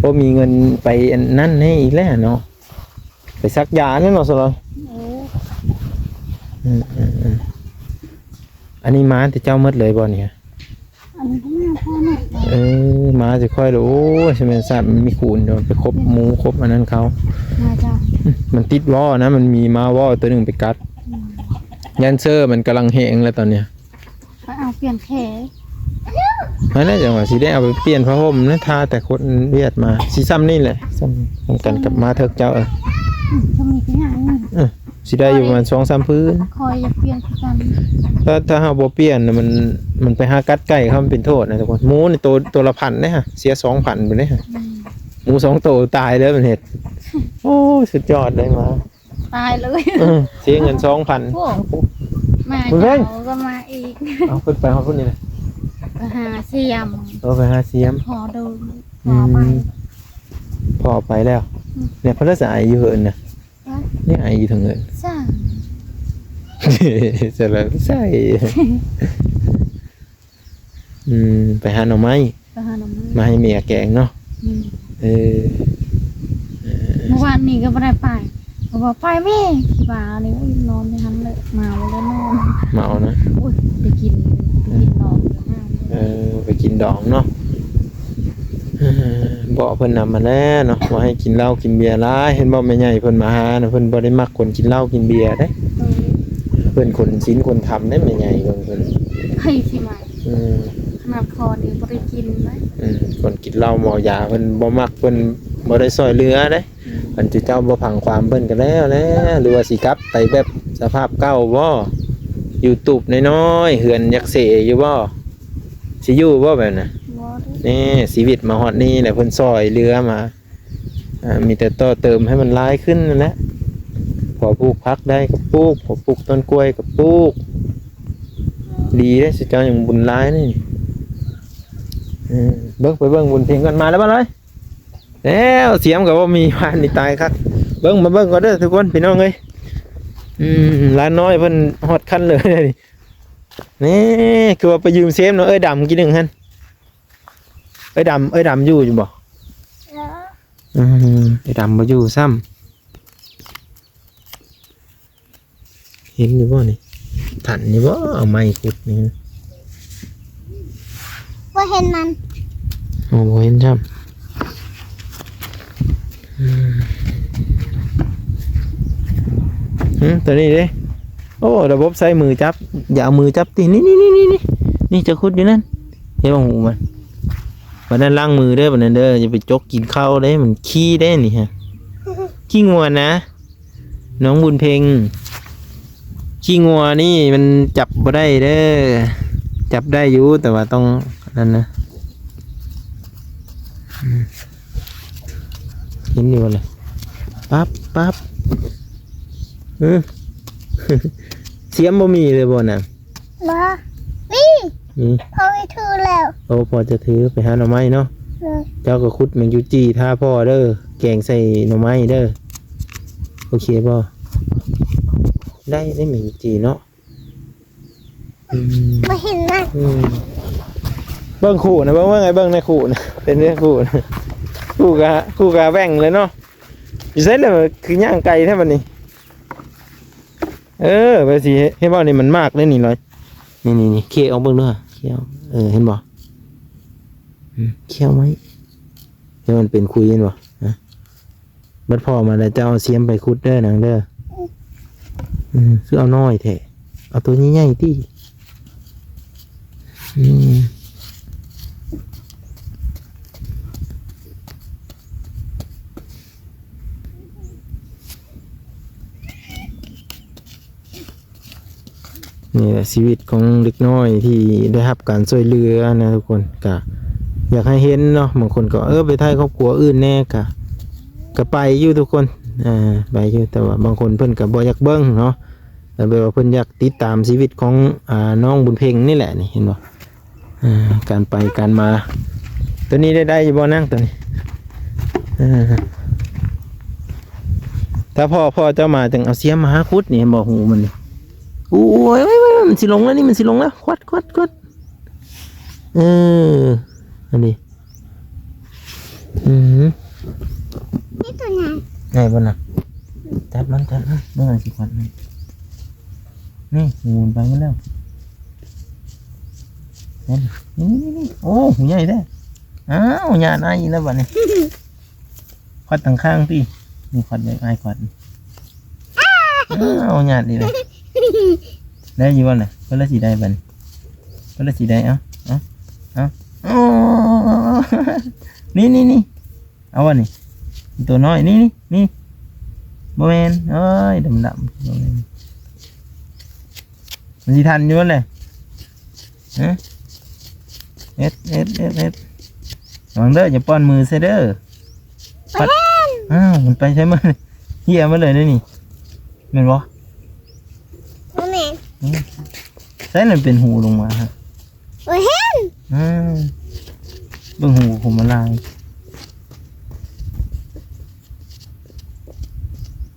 ບໍ່ມີເງິນໄປອັນນັ້ນໃຫ້ອີກແລ້ວເນາະ ໄປສັກຢານັ້ນເນາະ ສະລອຍ. ເອີ ອືມໆໆ ອັນນີ້ມາແຕ່ເຊົ້າໝົດເລີຍບໍ່ນີ້? ອັນນີ້ກໍມາພໍແນ່. ເອີ ມາແຕ່ຂ້ອຍລະ ໂອ້ຍ ຊິແມ່ນສັດມັນມີຄູນ ໄປຄົບໝູ ຄົບອັນນັ້ນເຂົາ. ມາເຈົ້າ ອືມ ມັນຕິດວໍນະ ມັນມີໝາວໍໂຕໜຶ່ງໄປກັດ. ອືມ ແດນເຊີມັນກຳລັງແຮງແລ້ວຕອນນີ້. ໄປເອົາປ່ຽນແຂ. ຫັ້ນແຫຼະ ຈັ່ງວ່າຊິໄດ້ເອົາໄປປ່ຽນຜ້າຫົ່ມນະ ຖ້າແຕ່ຄົນຫວຽດມາ ຊິຊ່ຳນີ້ແຫຼະ ຊ່ຳກັນກັບມາເຖິກເຈົ້າ. ເອີ ອືມ ຊ່ຳນີ້ກໍຍັງ ເອີ ຊິໄດ້ຢູ່ປະມານສອງສາມພື້ນ. ຂ້ອຍຢາກປ່ຽນຄືກັນ. ຖ້າ ຖ້າເຮົາບໍ່ປ່ຽນນະ ມັນ ມັນໄປຫາກັດໄກ່ເຂົາ ມັນເປັນໂທດນະທຸກຄົນ. ໝູນີ້ໂຕ ໂຕລະພັນເດ້ຮະ ເສຍສອງພັນພຸ້ນເດ້ຮະ. ອືມ ໝູສອງໂຕຕາຍເລີຍມັນເຮັດ. ໂອ້ ສຸດຍອດເລີຍ ມາຕາຍເລີຍ. ເອີ ເສຍເງິນສອງພັນ. ໂອ້ ມາ ເຈົ້າກໍມາອີກ. ເອົາ ຂຶ້ນໄປຮອດພຸ້ນນີ້ນະ ໄປຫາສຽມ. ເອີ ໄປຫາສຽມ ພໍເດີ ພໍໄປ ພໍໄປແລ້ວ. ອືມ ແລ້ວເພິ່ນລະສະໄອຢູ່ເຫີນນະ. ນີ້ໄອຢູ່ເທິງເອີ ສາ ສະລະໃສ. ອືມ ໄປຫາໜໍ່ໄມ້ ໄປຫາໜໍ່ໄມ້ ມາໃຫ້ເມຍແກງເນາະ. ອືມ ເອີ ເອີ ມື້ວານນີ້ກໍບໍ່ໄດ້ໄປ ເພາະວ່າໄປແມ່ ທີ່ວ່ານີ້ ໂອ້ຍ ນອນຢູ່ຫັ້ນແຫຼະ ເມົາແລ້ວນອນ ເມົານະ. ໂອ້ຍ ໄປກິນ ໄປກິນດອງຢູ່ຫ້າງ. ເອີ ໄປກິນດອງເນາະ. ເອີ ບອກເພິ່ນນຳຫັ້ນແຫຼະເນາະ ວ່າໃຫ້ກິນເຫຼົ້າກິນເບຍຫຼາຍ. ເຫັນບໍ່ ແມ່ໃຫຍ່ເພິ່ນມາຫານະ ເພິ່ນບໍ່ໄດ້ມັກຄົນກິນເຫຼົ້າກິນເບຍເດ້. ເອີ ເພິ່ນຄົນສິນຄົນທຳເດ້ ແມ່ໃຫຍ່ເພິ່ນ ເພິ່ນໃຜຊິມາ. ອືມ ຂະໜາດພໍ່ນີ້ບໍ່ໄດ້ກິນເດ້. ອືມ ຄົນກິນເຫຼົ້າເມົາຢາ ເພິ່ນບໍ່ມັກ ເພິ່ນບໍ່ໄດ້ຊ່ອຍເຫຼືອເດ້. ອືມ ຄັນເຈົ້າບໍ່ຟັງຄວາມເພິ່ນກໍແລ້ວແຫຼະ. ຫຼືວ່າຊິກັບໄປແບບສະພາບເກົ່າບໍ່? ຢູ່ຕູບນ້ອຍໆ ເຮືອນຢາກເສຢູ່ບໍ່? ຊິຢູ່ບໍ່ແບບນັ້ນ? ບໍ່ເດ້. ນີ້ ຊີວິດມາຮອດນີ້ແຫຼະ ເພິ່ນຊ່ອຍເຫຼືອມາ ອ່າ ມີແຕ່ຕໍ່ເຕີມໃຫ້ມັນຫຼາຍຂຶ້ນນັ້ນແຫຼະ. ພໍປູກຜັກໄດ້ກໍປູກ ພໍປູກຕົ້ນກ້ວຍກໍປູກ. ດີເດ້ ເຈົ້າຍັງບຸນຫຼາຍນີ້. ເອີ ເບິ່ງ ໄປເບິ່ງບຸນເພັງກ່ອນ. ມາແລ້ວບໍ່ເລີຍ? ແລ້ວ ສຽມກໍບໍ່ມີ ວານນີ້ຕາຍຄັກ. ເບິ່ງ ມາເບິ່ງກ່ອນເດີທຸກຄົນ ພີ່ນ້ອງເອີຍ. ອືມ ຫຼານນ້ອຍເພິ່ນຮອດຄັນເລີຍ. ນີ້ ຄືວ່າໄປຢືມເຊມນຳເອື້ອຍດຳກີ້ໜຶ່ງຫັ້ນ. ເອື້ອຍດຳ ເອື້ອຍດຳຢູ່ ຢູ່ບໍ່? ເອີ ອືມ ເອື້ອຍດຳບໍ່ຢູ່ຊ້ຳ. ເຫັນຢູ່ບໍ່ນີ້? ທັນຢູ່ບໍ່? ເອົາໄມ້ຂຸດນີ້ ບໍ່ເຫັນມັນ. ໂອ້ ບໍ່ເຫັນຊ້ຳ. ອືມ ຫື ຕົວນີ້ເດ້. ໂອ້ ລະບົບໃຊ້ມືຈັບ ຢ່າເອົາມືຈັບຕິ. ນີ້ໆໆໆ ນີ້ ເຈົ້າຂຸດຢູ່ນັ້ນ ເຫັນບໍ່ຫູມັນ? ບັດນັ້ນລ້າງມືເດີ ບັດນັ້ນເດີ ຢ່າໄປຈົກກິນເຂົ້າເດ້ ມັນຂີ້ເດ້ນີ້ຮະ. ຂີ້ງົວນະ ນ້ອງບຸນເພັງ ຂີ້ງົວນີ້ມັນຈັບບໍ່ໄດ້ເດີ. ຈັບໄດ້ຢູ່ ແຕ່ວ່າຕ້ອງນັ້ນນະ. ອືມ ເຫັນຢູ່ບໍ່ລະ? ປັບ ປັບ ເອີ ສຽມບໍ່ມີເລີຍບໍ່ນະ? ບໍ່ມີ. ອືມ ພໍ່ໄປຖືແລ້ວ. ໂອ້ ພໍ່ຈະຖືໄປຫາໜໍ່ໄມ້ເນາະ. ເອີ ເຈົ້າກໍຂຸດແມງຈູຈີ່ຖ້າພໍ່ເດີ ແກງໃສ່ໜໍ່ໄມ້ເດີ. ໂອເຄບໍ່? ໄດ້ ໄດ້ແມງຈູຈີ່ເນາະ. ອືມ ບໍ່ເຫັນນະ. ອືມ ເບິ່ງຄູ່ນະ ເບິ່ງ ເບິ່ງ ເບິ່ງໃນຄູ່ນະ ເປັນເລື່ອງຄູ່ນະ. ຄູ່ກະ ຄູ່ກະແຫວ່ງເລີຍເນາະ. ຢູ່ໃສລະ ຄືຍ່າງໄກແທ້ບັດນີ້? ເອີ ໄປຊິເຫັນບໍ່ ນີ້ມັນໝາກເດ້ນີ້ລອຍ ນີ້ໆໆ ເຄອອກເບິ່ງດູ ເຄອອກ. ເອີ ເຫັນບໍ່? ອືມ ເຄອອກໄວ້ ໃຫ້ມັນເປັນຂຸຍ ເຫັນບໍ່? ຮະ ບັດພໍ້ມາແລ້ວເຈົ້າເອົາຊຽມໄປຂຸດເດີນາງເດີ. ອືມ ຄືເອົານ້ອຍແທ້ ເອົາໂຕໃຫຍ່ໆຕິ. ອືມ ນີ້ແຫຼະຊີວິດຂອງເດັກນ້ອຍທີ່ໄດ້ຮັບການຊ່ວຍເຫຼືອນະທຸກຄົນ. ກະຢາກໃຫ້ເຫັນເນາະ ບາງຄົນກໍ ເອີ ໄປຖ່າຍຄອບຄົວອື່ນແດ່ ກະ ກະໄປຢູ່ທຸກຄົນ ອ່າ ໄປຢູ່ ແຕ່ວ່າບາງຄົນເພິ່ນກະບໍ່ຢາກເບິ່ງເນາະ ແບບວ່າເພິ່ນຢາກຕິດຕາມຊີວິດຂອງ ອ່າ ນ້ອງບຸນເພັງນີ້ແຫຼະ ນີ້ເຫັນບໍ່? ອ່າ ການໄປການມາ ໂຕນີ້ໄດ້ ໄດ້ຢູ່ບໍ່ນາງ ໂຕນີ້? ເອີ ຖ້າພໍ່ ພໍ່ເຈົ້າມາຈັ່ງເອົາຊຽມມາຫາຂຸດນີ້ ເຫັນບໍ່? ຫູມັນນີ້ ໂອ້ຍ ໂອ້ຍ ໂອ້ຍ ມັນຊິລົງແລ້ວນີ້ ມັນຊິລົງແລ້ວ ຄວັດ ຄວັດ ຄວັດ. ເອີ ອັນນີ້ ອືມ ນີ້ໂຕໃຫຍ່ ໃຫຍ່ບໍ່ນະ? ຈັບມັນ ຈັບມັນ ເບິ່ງອັນຊິຄວັດນີ້ ນີ້ ໝູນໄປໝົດແລ້ວ ເຫັນ ນີ້ ນີ້ ນີ້ ໂອ້ ຫູໃຫຍ່ແທ້. ອ້າວ ຍານອ້າຍອີກແລ້ວບັດນີ້. ຄວັດຕັ້ງຂ້າງຕິ ມີຄວັດແບບອ້າຍຄວັດ. ອ້າວ ຍາດອີກແລ້ວ ໄດ້ຢູ່ບໍ່ນະ? ເພິ່ນລະຊິໄດ້ບັດນີ້ ເພິ່ນລະຊິໄດ້. ເອົາ ເອົາ ເອົາ ນີ້ ນີ້ ນີ້ ເອົາບໍ່ນີ້? ໂຕນ້ອຍ ນີ້ ນີ້ ນີ້ ບໍ່ແມ່ນ ເອີຍ ດຳໆ ບໍ່ແມ່ນ. ມັນຊິທັນຢູ່ຫັ້ນແຫຼະ ຮະ ເຮັດ ເຮັດ ເຮັດ ເຮັດ ລະວັງເດີ ຢ່າປ້ອນມືໃສ່ເດີ. ບໍ່ເຫັນ ອ້າວ ມັນໄປໃສໝົດ? ເຫຍໝົດເລີຍເດ້ນີ້ ແມ່ນບໍ່? ບໍ່ແມ່ນ ອືມ ໃສນັ້ນເປັນຫູລົງມາ ຮະ ບໍ່ເຫັນ ອືມ ເບິ່ງຫູ ຫູມັນລາຍ.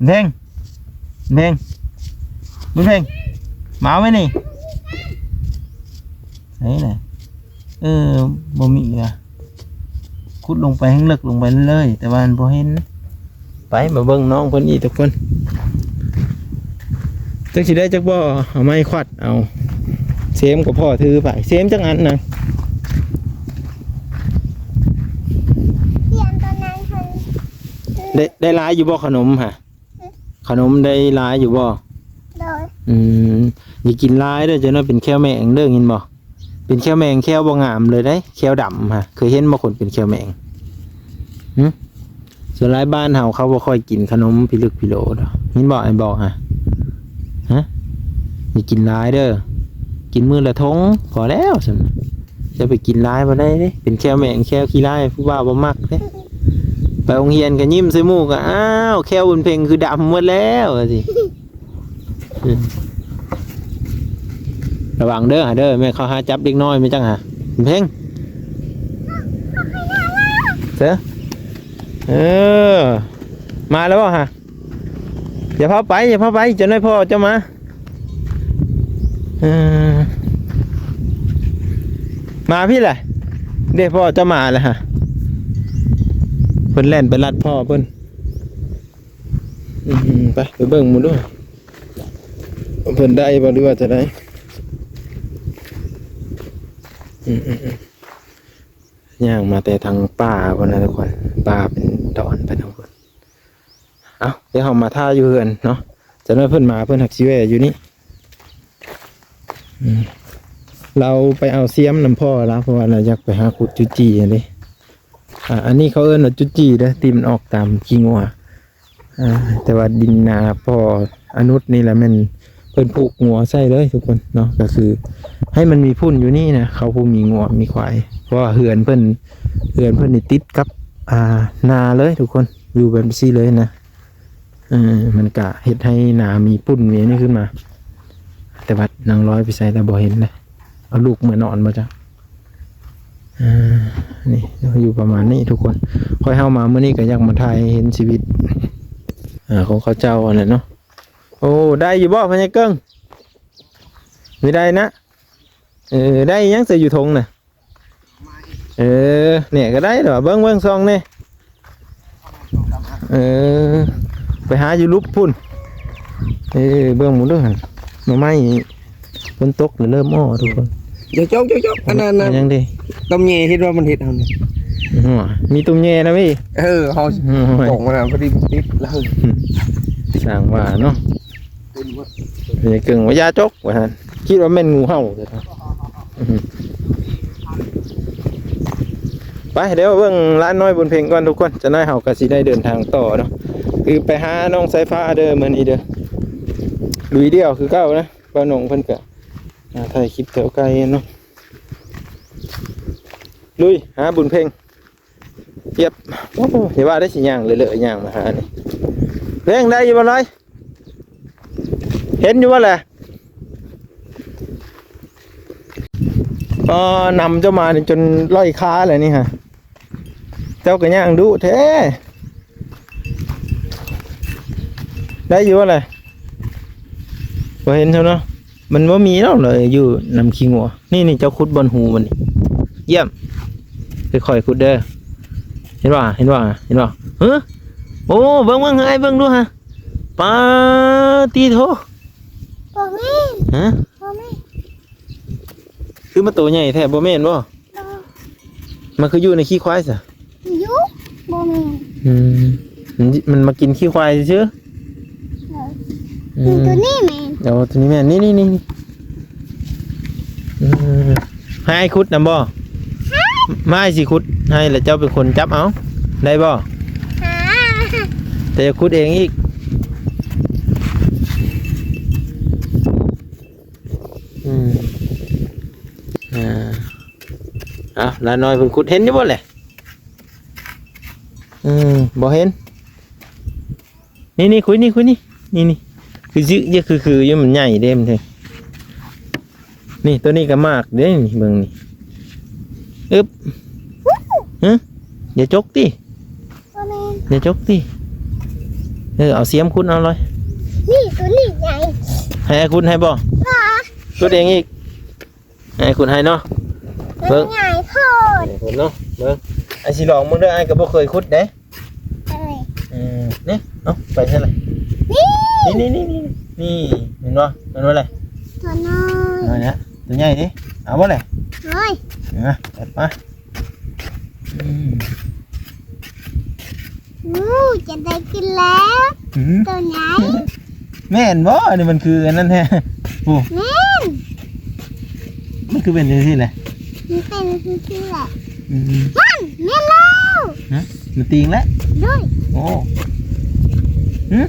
ເພັງ ເພັງ ບຸນເພັງ ມາເອົາໄວ້ນີ້ ໃສນະ? ເອີ ບໍ່ມີລະ ຂຸດລົງໄປໃຫ້ເລິກລົງໄປເລີຍ ແຕ່ວ່າມັນບໍ່ເຫັນ. ໄປ ມາເບິ່ງນ້ອງເພິ່ນອີກທຸກຄົນ ຈັກຊິໄດ້ຈັກບໍ່? ເອົາໄມ້ຄວັດເອົາ ເຊມກັບພໍ່ຖືໄປ. ເຊມຈັກອັນນະ? ປ່ຽນຕົວນັ້ນເພິ່ນ ໄດ້ ໄດ້ຫຼາຍຢູ່ບໍ່ຂະໜົມຫະ? ຂະໜົມໄດ້ຫຼາຍຢູ່ບໍ່? ໂດຍ ອືມ ຢ່າກິນຫຼາຍເດີ ຈັກໜ້ອຍເປັນແຂ້ວແມງເດີ ຍິນບໍ່? ເປັນແຂ້ວແມງ ແຂ້ວບໍ່ງາມເລີຍເດ້ ແຂ້ວດຳຫະ. ເຄີຍເຫັນບໍ່ຄົນເປັນແຂ້ວແມງ? ຫຶ ສ່ວນຫຼາຍບ້ານເຮົາເຂົາບໍ່ຄ່ອຍກິນຂະໜົມພິລຶກພິໂຫຼດອກ ຍິນບໍ່ ອ້າຍບອກຫະ? ຫະ ຢ່າກິນຫຼາຍເດີ ກິນມື້ລະຖົງພໍແລ້ວຊັ້ນ. ຈະໄປກິນຫຼາຍບໍ່ໄດ້ເດ້ ເປັນແຂ້ວແມງ ແຂ້ວຂີ້ຮ້າຍ ຜູ້ບ່າວບໍ່ມັກເດ້. ໄປໂຮງຮຽນກໍຍິ້ມໃສ່ໝູ່ກໍ ອ້າວ ແຂ້ວບຸນເພັງຄືດຳໝົດແລ້ວ ວ່າຊີ້. ອືມ ລະວັງເດີ ຫາເດີ ແມ່ເຂົາຫາຈັບເດັກນ້ອຍ ແມ່ນຫຍັງຫາ ເພັງ ເສືອ ເອີ ມາແລ້ວບໍ່ຫາ? ຢ່າພາໄປ ຢ່າພາໄປ ເຈົ້ານາຍພໍ່ເຈົ້າມາ ເອີ ມາພີ້ແຫຼະ ເດ້ ພໍ່ເຈົ້າມາແລ້ວຫາ ເພິ່ນແລ່ນໄປລັດພໍ່ເພິ່ນ. ອືມ ໄປ ໄປເບິ່ງໝູ່ດູ ເພິ່ນໄດ້ບໍ່ ຫຼືວ່າຈະໄດ້? ອືມ ອືມ ອືມ ຍ່າງມາແຕ່ທາງປ່າພຸ້ນນະທຸກຄົນ ປ່າເປັນດອນໄປທາງພຸ້ນ. ເອົ້າ ດຽວເຮົາມາຖ້າຢູ່ເຮືອນເນາະ ຈັກໜ້ອຍເພິ່ນມາ ເພິ່ນຫາກຊິແວ່ຢູ່ນີ້. ອືມ ລາວໄປເອົາຊຽມນຳພໍ່ລາວ ເພາະວ່າລາວຢາກໄປຫາຂຸດຈຸຈີ່ຫັ້ນເດ້. ອ່າ ອັນນີ້ເຂົາເອີ້ນວ່າຈຸຈີ່ເດີ ທີ່ມັນອອກຕາມຂີ້ງົວ. ອ່າ ແຕ່ວ່າດິນນາພໍ່ອະນຸດນີ້ລະແມ່ນເພິ່ນຜູກງົວໃສ່ເລີຍທຸກຄົນເນາະ ກໍຄືໃຫ້ມັນມີຝຸ່ນຢູ່ນີ້ນະ ເຂົາຜູ້ມີງົວມີຄວາຍ ເພາະວ່າເຮືອນເພິ່ນ ເຮືອນເພິ່ນນີ້ຕິດກັບ ອ່າ ນາເລີຍທຸກຄົນ ຢູ່ແບບຊີ້ເລີຍນະ. ເອີ ມັນກະເຮັດໃຫ້ນາມີຝຸ່ນມີອັນນີ້ຂຶ້ນມາ ແຕ່ວ່ານາງລອຍໄປໃສແລ້ວບໍ່ເຫັນເລີຍ. ເອົາລູກເມືອນອນບໍ່ຈັກ. ເອີ ນີ້ຢູ່ປະມານນີ້ທຸກຄົນ. ຂ້ອຍເຮົາມາມື້ນີ້ກໍຢາກມາຖ່າຍໃຫ້ເຫັນຊີວິດ ເອີ ຂອງເຂົາເຈົ້າຫັ້ນແຫຼະເນາະ. ໂອ້ ໄດ້ຢູ່ບໍ່ພະຍາເກິ່ງ? ມີໄດ້ນະ. ເອີ ໄດ້ຫຍັງ ໃສ່ຢູ່ຖົງນະ? ເອີ ແນ່ກໍໄດ້ດອກ. ເບິ່ງ ເບິ່ງ ສ່ອງແນ່. ເອີ ໄປຫາຢູ່ຫຼຸບພຸ້ນ. ເອີ ເບິ່ງໝູ່ເດີຫັ້ນ ໜໍ່ໄມ້ຝົນຕົກແລ້ວເລີ່ມອໍ້ທຸກຄົນ. ຢາກຈົກ ຢາກຈົກ ອັນນັ້ນນະ ຫຍັງເດ? ຕົມແຍ່ເຮັດວ່າມັນເຮັດເຮົານີ້. ໂອ້ຍ ມີຕົມແຍ່ນະມີ. ເອີ ເຮົາ ໂອ້ຍ ຕົກມານະ ພໍດີມັນຕິດແລ້ວ. ຊ່າງວ່າເນາະ. ເປັນຫຍັງວ່າຢ່າຈົກວ່າຊັ້ນ ຄິດວ່າແມ່ນງູເຫົ່າ. ໄປ ດຽວເບິ່ງຫຼານນ້ອຍບຸນເພັງກ່ອນທຸກຄົນ. ຈັກໜ້ອຍເຮົາກໍຊິໄດ້ເດີນທາງຕໍ່ເນາະ ຄືໄປຫານ້ອງສາຍຟ້າເດີ ມື້ນີ້ເດີ. ລຸຍດຽວຄືເກົ່ານະ. ປ້າໜົງເພິ່ນກໍ ອ່າ ຖ່າຍຄລິບແຖວໄກເນາະ. ລຸຍຫາບຸນເພັງ. ຈຽບ ໂອ້ ຢ່າວ່າໄດ້ ຊິຍ່າງເລີະໆ ຍ່າງມາຫານີ້. ເພັງ ໄດ້ຢູ່ບໍ່ລອຍ? ເຫັນຢູ່ບໍ່ແຫຼະ? ກໍນຳເຈົ້າມານີ້ຈົນລອຍຄາແລ້ວນີ້ຫະ. ເຈົ້າກໍຍ່າງດຸແທ້. ໄດ້ຢູ່ບໍ່ແຫຼະ? ບໍ່ເຫັນຊໍເນາະ. ມັນບໍ່ມີດອກເລີຍຢູ່ນຳຂີ້ງົວ. ນີ້ໆ ເຈົ້າຂຸດບ່ອນຮູມັນນີ້. ຢ້ຽມ. ຄ່ອຍໆ ຂຸດເດີ. ເຫັນບໍ່? ເຫັນບໍ່? ເຫັນບໍ່? ຫື? ໂອ້ ເບິ່ງໆ ໃຫ້ອ້າຍເບິ່ງດູຫະ. ປາຕິໂທ. ບໍ່ແມ່ນ. ຫະ? ບໍ່ແມ່ນ. ຄືມັນໂຕໃຫຍ່ແທ້ ບໍ່ແມ່ນບໍ່? ບໍ່. ມັນຄືຢູ່ໃນຂີ້ຄວາຍຊະ? ຢູ່ ບໍ່ແມ່ນ. ອືມ ມັນ ມັນມາກິນຂີ້ຄວາຍຊື່ໆ. ເອີ ອືມ ຕົວນີ້ແມ່ນ. ໂອ້ ຕົວນີ້ແມ່ນ. ນີ້ໆໆ ນີ້. ອືມ ໃຫ້ອ້າຍຂຸດນຳບໍ່? ຮະ? ມາ ອ້າຍຊິຂຸດໃຫ້ ແລ້ວເຈົ້າເປັນຄົນຈັບເອົາ ໄດ້ບໍ່? ຫາ ແຕ່ຢ່າຂຸດເອງອີກ. ອືມ ອ່າ ເອົາ ຫຼານນ້ອຍເພິ່ນຂຸດ ເຫັນຢູ່ບໍ່ແຫຼະ? ອືມ ບໍ່ເຫັນ. ນີ້ໆ ຄຸຍນີ້ ຄຸຍນີ້ ນີ້ໆ ຄືຊິ ຄື ຄືຢູ່ ມັນໃຫຍ່ເດ້ ມັນເດ້. ນີ້ ຕົວນີ້ກໍໝາກເດ້ນີ້ ເບິ່ງນີ້. ອຶບ ຫຶ? ຢ່າຈົກຕິ. ບໍ່ແມ່ນ. ຢ່າຈົກຕິ. ເອີ ເອົາສຽມຂຸດເອົາລອຍ. ນີ້ ຕົວນີ້ໃຫຍ່. ໃຫ້ອ້າຍຂຸດໃຫ້ບໍ່? ບໍ່. ຂຸດເອງອີກ. ອ້າຍຂຸດໃຫ້ເນາະ. ເບິ່ງ ມັນໃຫຍ່ໂພດ. ໃຫຍ່ໂພດເນາະ. ເບິ່ງ ອ້າຍຊິລອງເບິ່ງເດີ ອ້າຍກໍບໍ່ເຄີຍຂຸດເດ້. ເອີຍ ອືມ ນີ້ ເອົາໄປໃສ່ລະ. ນີ້ ນີ້ໆໆໆ ນີ້ ເຫັນບໍ່? ເຫັນບໍ່ລະ? ຕົວນ້ອຍ ຕົວນ້ອຍນະ ຕົວໃຫຍ່ເດ້. ເອົາບໍ່ລະ? ໂອ້ຍ ມາ ຈັດມາ. ອືມ ໂອ້ ຈະໄດ້ກິນແລ້ວ. ອືມ ຕົວໃຫຍ່. ແມ່ນບໍ່? ອັນນີ້ມັນຄືອັນນັ້ນແທ້. ໂອ້ ແມ່ນ. ມັນຄືເປັນຈັ່ງຊີ້ແຫຼະ? ມັນເປັນຈັ່ງຊີ້ແຫຼະ. ອືມ ນັ້ນ ແມ່ນແລ້ວ. ຮະ? ມັນຕີງແລ້ວ? ໂດຍ. ໂອ້ ຫຶ?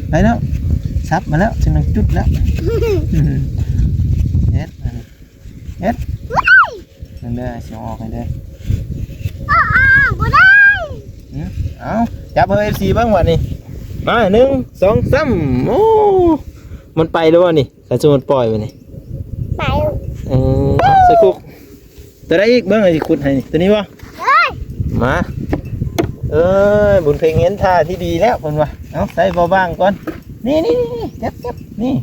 ໄປແລ້ວ. ສັບມາແລ້ວ. ຊິມາຈຸດແລ້ວ. ເຮັດ ເຮັດ. ນັ້ນເດີ ຊິເອົາອອກໃຫ້ເດີ. ເອົາອອກບໍ່ໄດ້. ຫຶ? ເອົາ ຈັບໃຫ້ເອັຟຊີເບິ່ງບາດນີ້. ມາ ໜຶ່ງ ສອງ ສາມ. ໂອ້ ມັນໄປແລ້ວບໍ່ນີ້? ຄັນສົມມຸດປ່ອຍບາດນີ້ ໄປ. ເອີ ເອົາໃສ່ຄຸກ. ຕົວໃດອີກ? ເບິ່ງ ຊິຂຸດໃຫ້ນີ້ ຕົວນີ້ບໍ່? ເອີຍ ມາ. ເອີຍ ບຸນເພັງເຫັນທ່າທີ່ດີແລ້ວເພິ່ນວ່າ. ເອົາ ໃສ່ບໍ່ບ້າງກ່ອນ. ນີ້ໆໆ ເກັບໆ ນີ້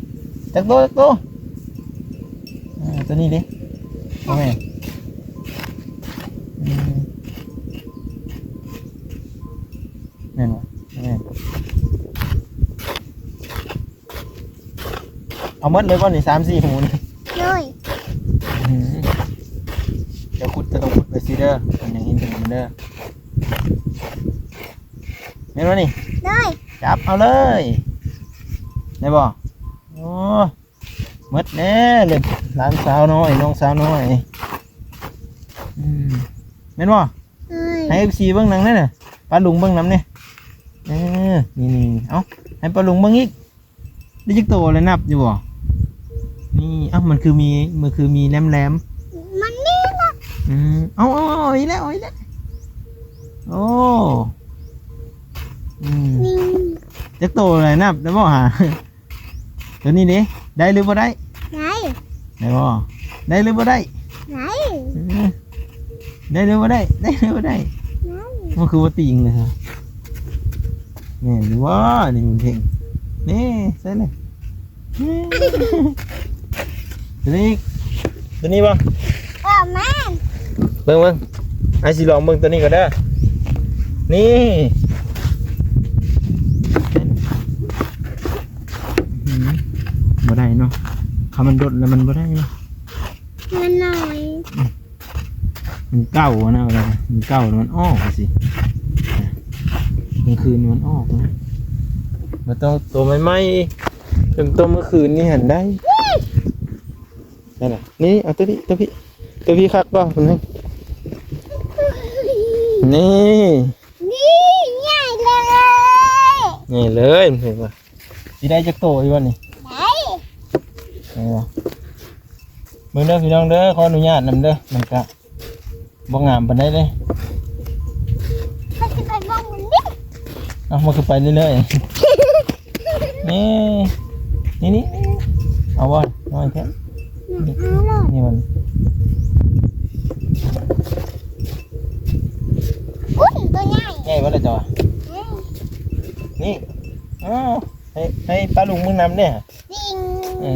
ຈັກໂຕ ຈັກໂຕ? ອ່າ ຕົວນີ້ເດ້. ບໍ່ແມ່ນ. ອືມ ແມ່ນບໍ່? ແມ່ນ. ເອົາໝົດເລີຍບໍ່ນີ້ ສາມສີ່ຫູນີ້? ໂດຍ. ອືມ ເຈົ້າຂຸດ ເຈົ້າຕ້ອງຂຸດໄປຊິເດີ ມັນຍັງເຫັນເຖິງເດີ. ແມ່ນບໍ່ນີ້? ໂດຍ. ຈັບເອົາເລີຍ ໄດ້ບໍ່? ໂອ້ ໝົດແນ່ເລີຍ ຫຼານສາວນ້ອຍ ນ້ອງສາວນ້ອຍ. ອືມ ແມ່ນບໍ່? ເອີຍ ໃຫ້ເອັຟຊີເບິ່ງນຳແນ່ນະ ປ້າລຸງເບິ່ງນຳແນ່. ເອີ ນີ້ໆ ເອົາ ໃຫ້ປ້າລຸງເບິ່ງອີກ. ໄດ້ຈັກໂຕແລ້ວ ນັບຢູ່ບໍ່? ນີ້ ເອົ້າ ມັນຄືມີ ມັນຄືມີແຫຼມໆ ມັນມີລະ. ອືມ ເອົາໆໆ ເອົາອີກແລ້ວ ເອົາອີກແລ້ວ. ໂອ້ ອືມ ນີ້ ຈັກໂຕແລ້ວ ນັບໄດ້ບໍ່ຫາ? ຕົວນີ້ເດ້ ໄດ້ຫຼືບໍ່ໄດ້? ໄດ້. ໄດ້ບໍ່? ໄດ້ຫຼືບໍ່ໄດ້? ໄດ້ ເອີ ໄດ້ຫຼືບໍ່ໄດ້? ໄດ້ຫຼືບໍ່ໄດ້? ໄດ້ ມັນຄືບໍ່ຕິງເລີຍ ແມ່ນຢູ່ບໍ່ນີ້ບຸນເພັງ? ນີ້ ໃສ່ເລີຍ ນີ້ ຕົວນີ້ ຕົວນີ້ບໍ່? ເອີ ແມ່ນ ເບິ່ງ ເບິ່ງ ອ້າຍຊິລອງເບິ່ງຕົວນີ້ກ່ອນເດີ ນີ້ ອືມ ບໍ່ໄດ້ເນາະ ຄັນມັນດົດແລ້ວມັນບໍ່ໄດ້ເນາະ ມັນນ້ອຍ ອືມ ມັນເກົ່ານະ ມັນເກົ່າ ມັນອອກຊິ ກາງຄືນມັນອອກນະ ມັນຕ້ອງໂຕໃໝ່ໆ ເປັນໂຕມື້ຄືນນີ້ຫັ້ນໄດ້ ນັ້ນນະ ນີ້ ເອົາຕົວນີ້ ຕົວພີ້ ຕົວພີ້ຄັກບໍ່? ນີ້ ນີ້ ໃຫຍ່ເລີຍ ໃຫຍ່ເລີຍ ມັນເຫັນບໍ່? ຊິໄດ້ຈັກໂຕອີກວະນີ້? ໄດ້ ໄດ້ບໍ່? ເບິ່ງເດີພີ່ນ້ອງເດີ ຂໍອະນຸຍາດນຳເດີ ມັນກະບໍ່ງາມປານໃດເດ້ ມັນຊິໄປເບິ່ງມັນດິ ເອົ້າ ມັນຄືໄປເລື້ອຍໆ ນີ້ ນີ້ ນີ້ ເອົາບໍ່? ນ້ອຍແທ້ ອືມ ນີ້ ເອົາໂລດ ນີ້ມັນ ອຸ້ຍ ໂຕໃຫຍ່ ໃຫຍ່ບໍ່ລະເຈົ້າ? ໃຫຍ່ ນີ້ ອ້າວ ໃຫ້ ໃຫ້ປ້າລຸງເບິ່ງນຳເດ້ ເອີ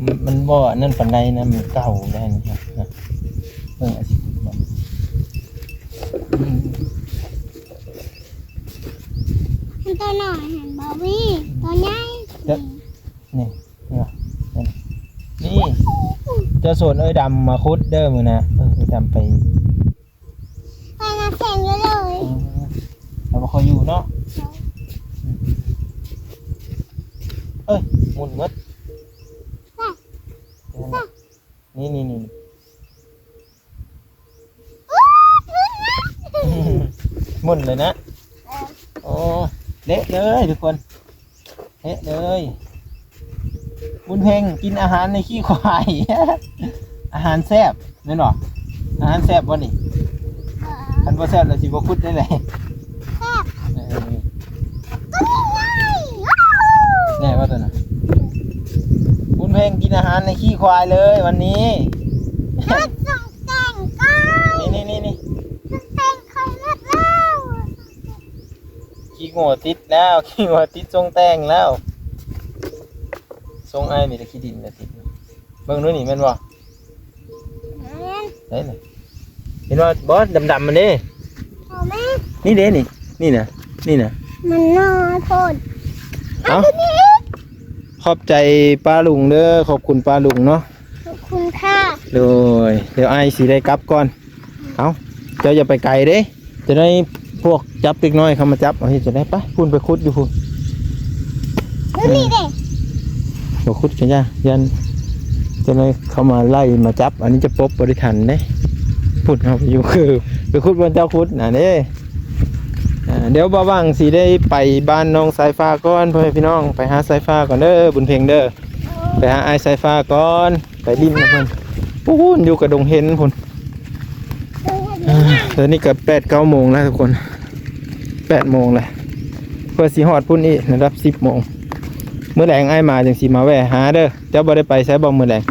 ມັນ ມັນບໍ່ອັນນັ້ນປານໃດນະ ມັນເກົ່າແລ້ວນີ້ ເບິ່ງອາຊິ ອືມ ມັນຕົວນ້ອຍຫັ້ນບໍ່ວີ້ ຕົວໃຫຍ່ ນີ້ ນີ້ ນີ້ ເຈົ້າໂສນເອີຍດຳມາຂຸດເດີມື້ນະ ເອີຍດຳໄປ ໄປນາແຂງຢູ່ເລີຍ ເອີ ເຮົາບໍ່ຄ່ອຍຢູ່ເນາະ ເອີຍ ໝຸນໝົດ ນີ້ ນີ້ ນີ້ ໝຸນເລີຍນະ ເອີ ໂອ້ ເລະເລີຍທຸກຄົນ ເລະເລີຍ ບຸນເພັງກິນອາຫານໃນຂີ້ຄວາຍ ອາຫານແຊບແມ່ນບໍ່? ອາຫານແຊບບໍ່ນີ້? ເອີ ຄັນບໍ່ແຊບແລ້ວຊິບໍ່ຂຸດໄດ້ໃດ ແຊບ ເອີ ໂຕໃຫຍ່ ແນ່ບໍ່ຕົວນັ້ນ? ບຸນເພັງກິນອາຫານໃນຂີ້ຄວາຍເລີຍວັນນີ້ ເຮັດສົ່ງແຕ່ງກ່ອນ ນີ້ໆໆໆ ສົ່ງແຕ່ງຄ່ອຍເຮັດແລ້ວ ຂີ້ງົວຕິດແລ້ວ ຂີ້ງົວຕິດຊົງແຕ່ງແລ້ວ ຊົງອ້າຍມີແຕ່ຂີ້ດິນແຫຼະຕິດ ເບິ່ງດູນີ້ແມ່ນບໍ່? ແມ່ນ ເຫັນບໍ່ ດຳໆ ມັນເດ້ ບໍ່ແມ່ນ ນີ້ເດ້ນີ້ ນີ້ນະ ນີ້ນະ ມັນນ້ອຍໂພດ ເອົ້າ ເອົາ ຂອບໃຈປ້າລຸງເດີ ຂອບຄຸນປ້າລຸງເນາະ ຂອບຄຸນຄ່ະ ໂດຍ ດຽວອ້າຍຊິໄດ້ກັບກ່ອນ ເອົ້າ ເຈົ້າຢ່າໄປໄກເດ້ ຈະໄດ້ພວກຈັບເດັກນ້ອຍເຂົ້າມາຈັບ ເອົາເຮັດຈັ່ງໃດ ໄປພຸ້ນໄປຂຸດຢູ່ພຸ້ນ ຢູ່ນີ້ເດ້ ບໍ່ຂຸດກໍຢ່າ ຢ້ານເຈົ້ານ້ອຍເຂົ້າມາໄລ່ມາຈັບ ອັນນີ້ຈະປົບບໍ່ໄດ້ທັນເດ້ ພຸ້ນເຮົາໄປຢູ່ ຄືໄປຂຸດບ່ອນເຈົ້າຂຸດນະເດ້ ອ່າ ດຽວບ່າວຫວັງຊິໄດ້ໄປບ້ານນ້ອງສາຍຟ້າກ່ອນ ພໍ່ແມ່ພີ່ນ້ອງ ໄປຫາສາຍຟ້າກ່ອນເດີ ບຸນເພັງເດີ ໄປຫາອ້າຍສາຍຟ້າກ່ອນ ໄປຫຼິ້ນນຳເພິ່ນ ພຸ້ນຢູ່ກະດົງເຫັນພຸ້ນ ດຽວນີ້ກໍແປດເກົ້າໂມງແລ້ວທຸກຄົນ ແປດໂມງແລ້ວ ເພື່ອຊິຮອດພຸ້ນອີກລະດັບສິບໂມງ ມື້ແລງອ້າຍມາຈັ່ງຊິມາແວ່ຫາເດີ ເຈົ້າບໍ່ໄດ້ໄປໃສບໍ່ມື້ແລງ?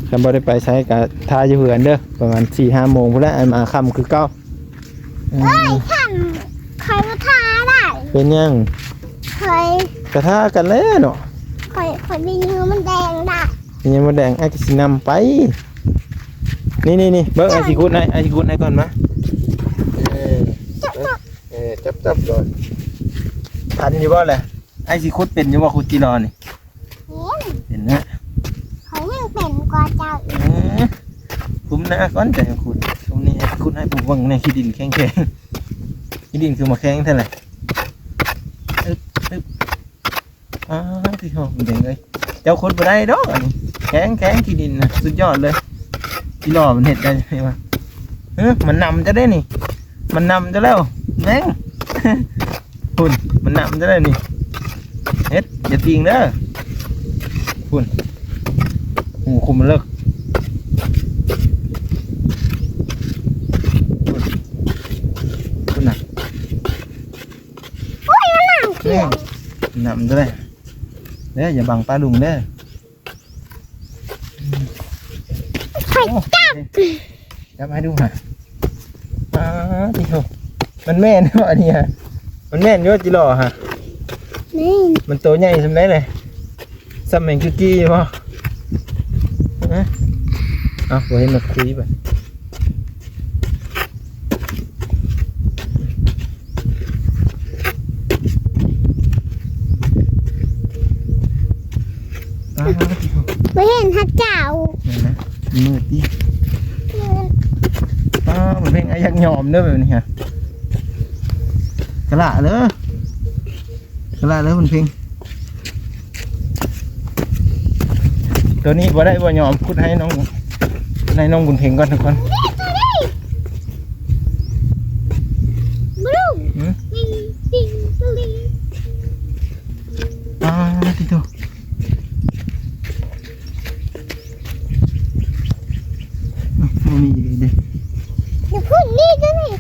ຄັນບໍ່ໄດ້ໄປໃສກໍຖ້າຢູ່ເຮືອນເດີ ປະມານສີ່ຫ້າໂມງພຸ້ນແຫຼະ ອ້າຍມາຄ່ຳຄືເກົ່າ. ເອີຍ ອືມ ຂ້ອຍບໍ່ຖ້າໄດ້ ເປັນຫຍັງ? ຂ້ອຍ ກະຖ້າກັນແຫຼະເນາະ ຂ້ອຍ ຂ້ອຍມີເຫຍື່ອມັນແດງໄດ້ ມີເຫຍື່ອມັນແດງ ອ້າຍກໍຊິນຳໄປ ນີ້ໆໆ ເບິ່ງ ເອີຍ ອ້າຍຊິຂຸດໃຫ້ ອ້າຍຊິຂຸດໃຫ້ກ່ອນມາ ເອີ ຈັບ ຈັບ ເອີ ຈັບໆ ກ່ອນ ທັນຢູ່ບໍ່ລະ? ອ້າຍຊິຂຸດເປັນຢູ່ບໍ່? ຂຸດຈີ່ລໍນີ້ ເປັນ ເປັນນະ ຂ້ອຍຍັງເປັນກວ່າເຈົ້າອີກ ເອີ ຄຸມໜ້າກ່ອນ ຈັ່ງຂຸດ ຊຸມນີ້ຂຸດໃຫ້ຜູ້ເບິ່ງແດ່ ຂີ້ດິນແຂງໆ ຂີ້ດິນຄືໝາກແຂ້ງແທ້ແຫຼະ ອຶບ ອຶບ ອ້າ ທີ່ຫ້ອງແດງເອີຍ ເຈົ້າຂຸດບໍ່ໄດ້ດອກອັນນີ້ ແຂງໆ ຂີ້ດິນນະ ສຸດຍອດເລີຍ ຈີ່ລໍມັນເຮັດໄດ້ວະ ເອີ ມັນນຳເຈົ້າເດ້ນີ້ ມັນນຳເຈົ້າແລ້ວ ແມ່ງ ພຸ້ນ ມັນນຳເຈົ້າແລ້ວນີ້ ເຮັດ ຢ່າຕີງເດີ ພຸ້ນ ຫູຄຸມເລິກ ພຸ້ນ ພຸ້ນນະ ໂອ້ຍ ມັນນຳ ແມ່ງ ນຳເຈົ້າແລ້ວ ເດີ ຢ່າບັງປ້າລຸງເດີ. ໂອ້ ຈັບ ຈັບໃຫ້ດູຫະ ປາດຕິໂທ ມັນແມ່ນບໍ່ອັນນີ້ຫະ ມັນແມ່ນຢູ່ຕິຫຼໍ່ຫະ ແມ່ນ ມັນໂຕໃຫຍ່ສ່ຳໃດແຫຼະ ສ່ຳແມງຈຸຈີ້ບໍ່ ຮະ ເອົ້າ ບໍ່ເຫັນມັນຄຸຍບາດ ປາດຕິໂທ ບໍ່ເຫັນຫາເຈົ້າ ເຫັນນະ ມືດຕິ ປາດ ມັນເພງ ອາ ຢາກຍອມເດີແບບນີ້ຫະ ກະລະເດີ ກະລະເດີ ມັນເພງ ໂຕນີ້ບໍ່ໄດ້ບໍ່ຍອມ ຂຸດໃຫ້ນ້ອງ ໃຫ້ນ້ອງບຸນເພັງກ່ອນທຸກຄົນ ບລູ ຫືມ ຕິງຕິງ ປາດຕິໂທ ບໍ່ມີເດ້ ດຽວພຸ້ນນີ້ກໍມີ ບ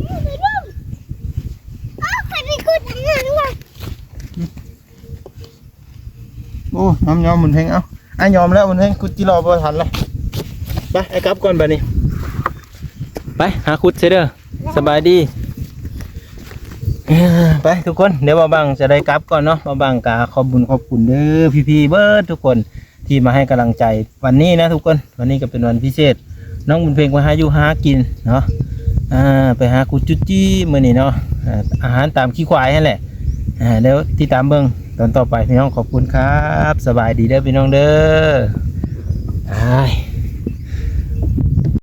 ລູ ເອົາ ໃຜໄປຂຸດອັນນັ້ນວະ ໂອ້ ຍອມ ຍອມບຸນເພັງ ເອົ້າ ອ້າຍຍອມແລ້ວບຸນເພັງ ຂຸດຈິຫຼໍ່ບໍ່ທັນລະ ໄປ ອ້າຍກັບກ່ອນບາດນີ້ ໄປຫາຂຸດເສຍເດີ ສະບາຍດີ ເອີ ໄປທຸກຄົນ ດຽວບ່າວບັງຈະໄດ້ກັບກ່ອນເນາະ ບ່າວບັງກະຂອບບຸນຂອບຄຸນເດີ ພີ່ໆເບິດທຸກຄົນ ທີ່ມາໃຫ້ກຳລັງໃຈວັນນີ້ນະທຸກຄົນ ວັນນີ້ກໍເປັນວັນພິເສດ ນ້ອງບຸນເພັງໄປຫາຢູ່ຫາກິນເນາະ ອ່າ ໄປຫາຂຸດຈຸຈີ້ມື້ນີ້ເນາະ ອ່າ ອາຫານຕາມຂີ້ຄວາຍຫັ້ນແຫຼະ ອ່າ ດຽວຕິດຕາມເບິ່ງຕອນຕໍ່ໄປພີ່ນ້ອງ ຂອບຄຸນຄັບ ສະບາຍດີເດີພີ່ນ້ອງເດີ ອ້າຍ.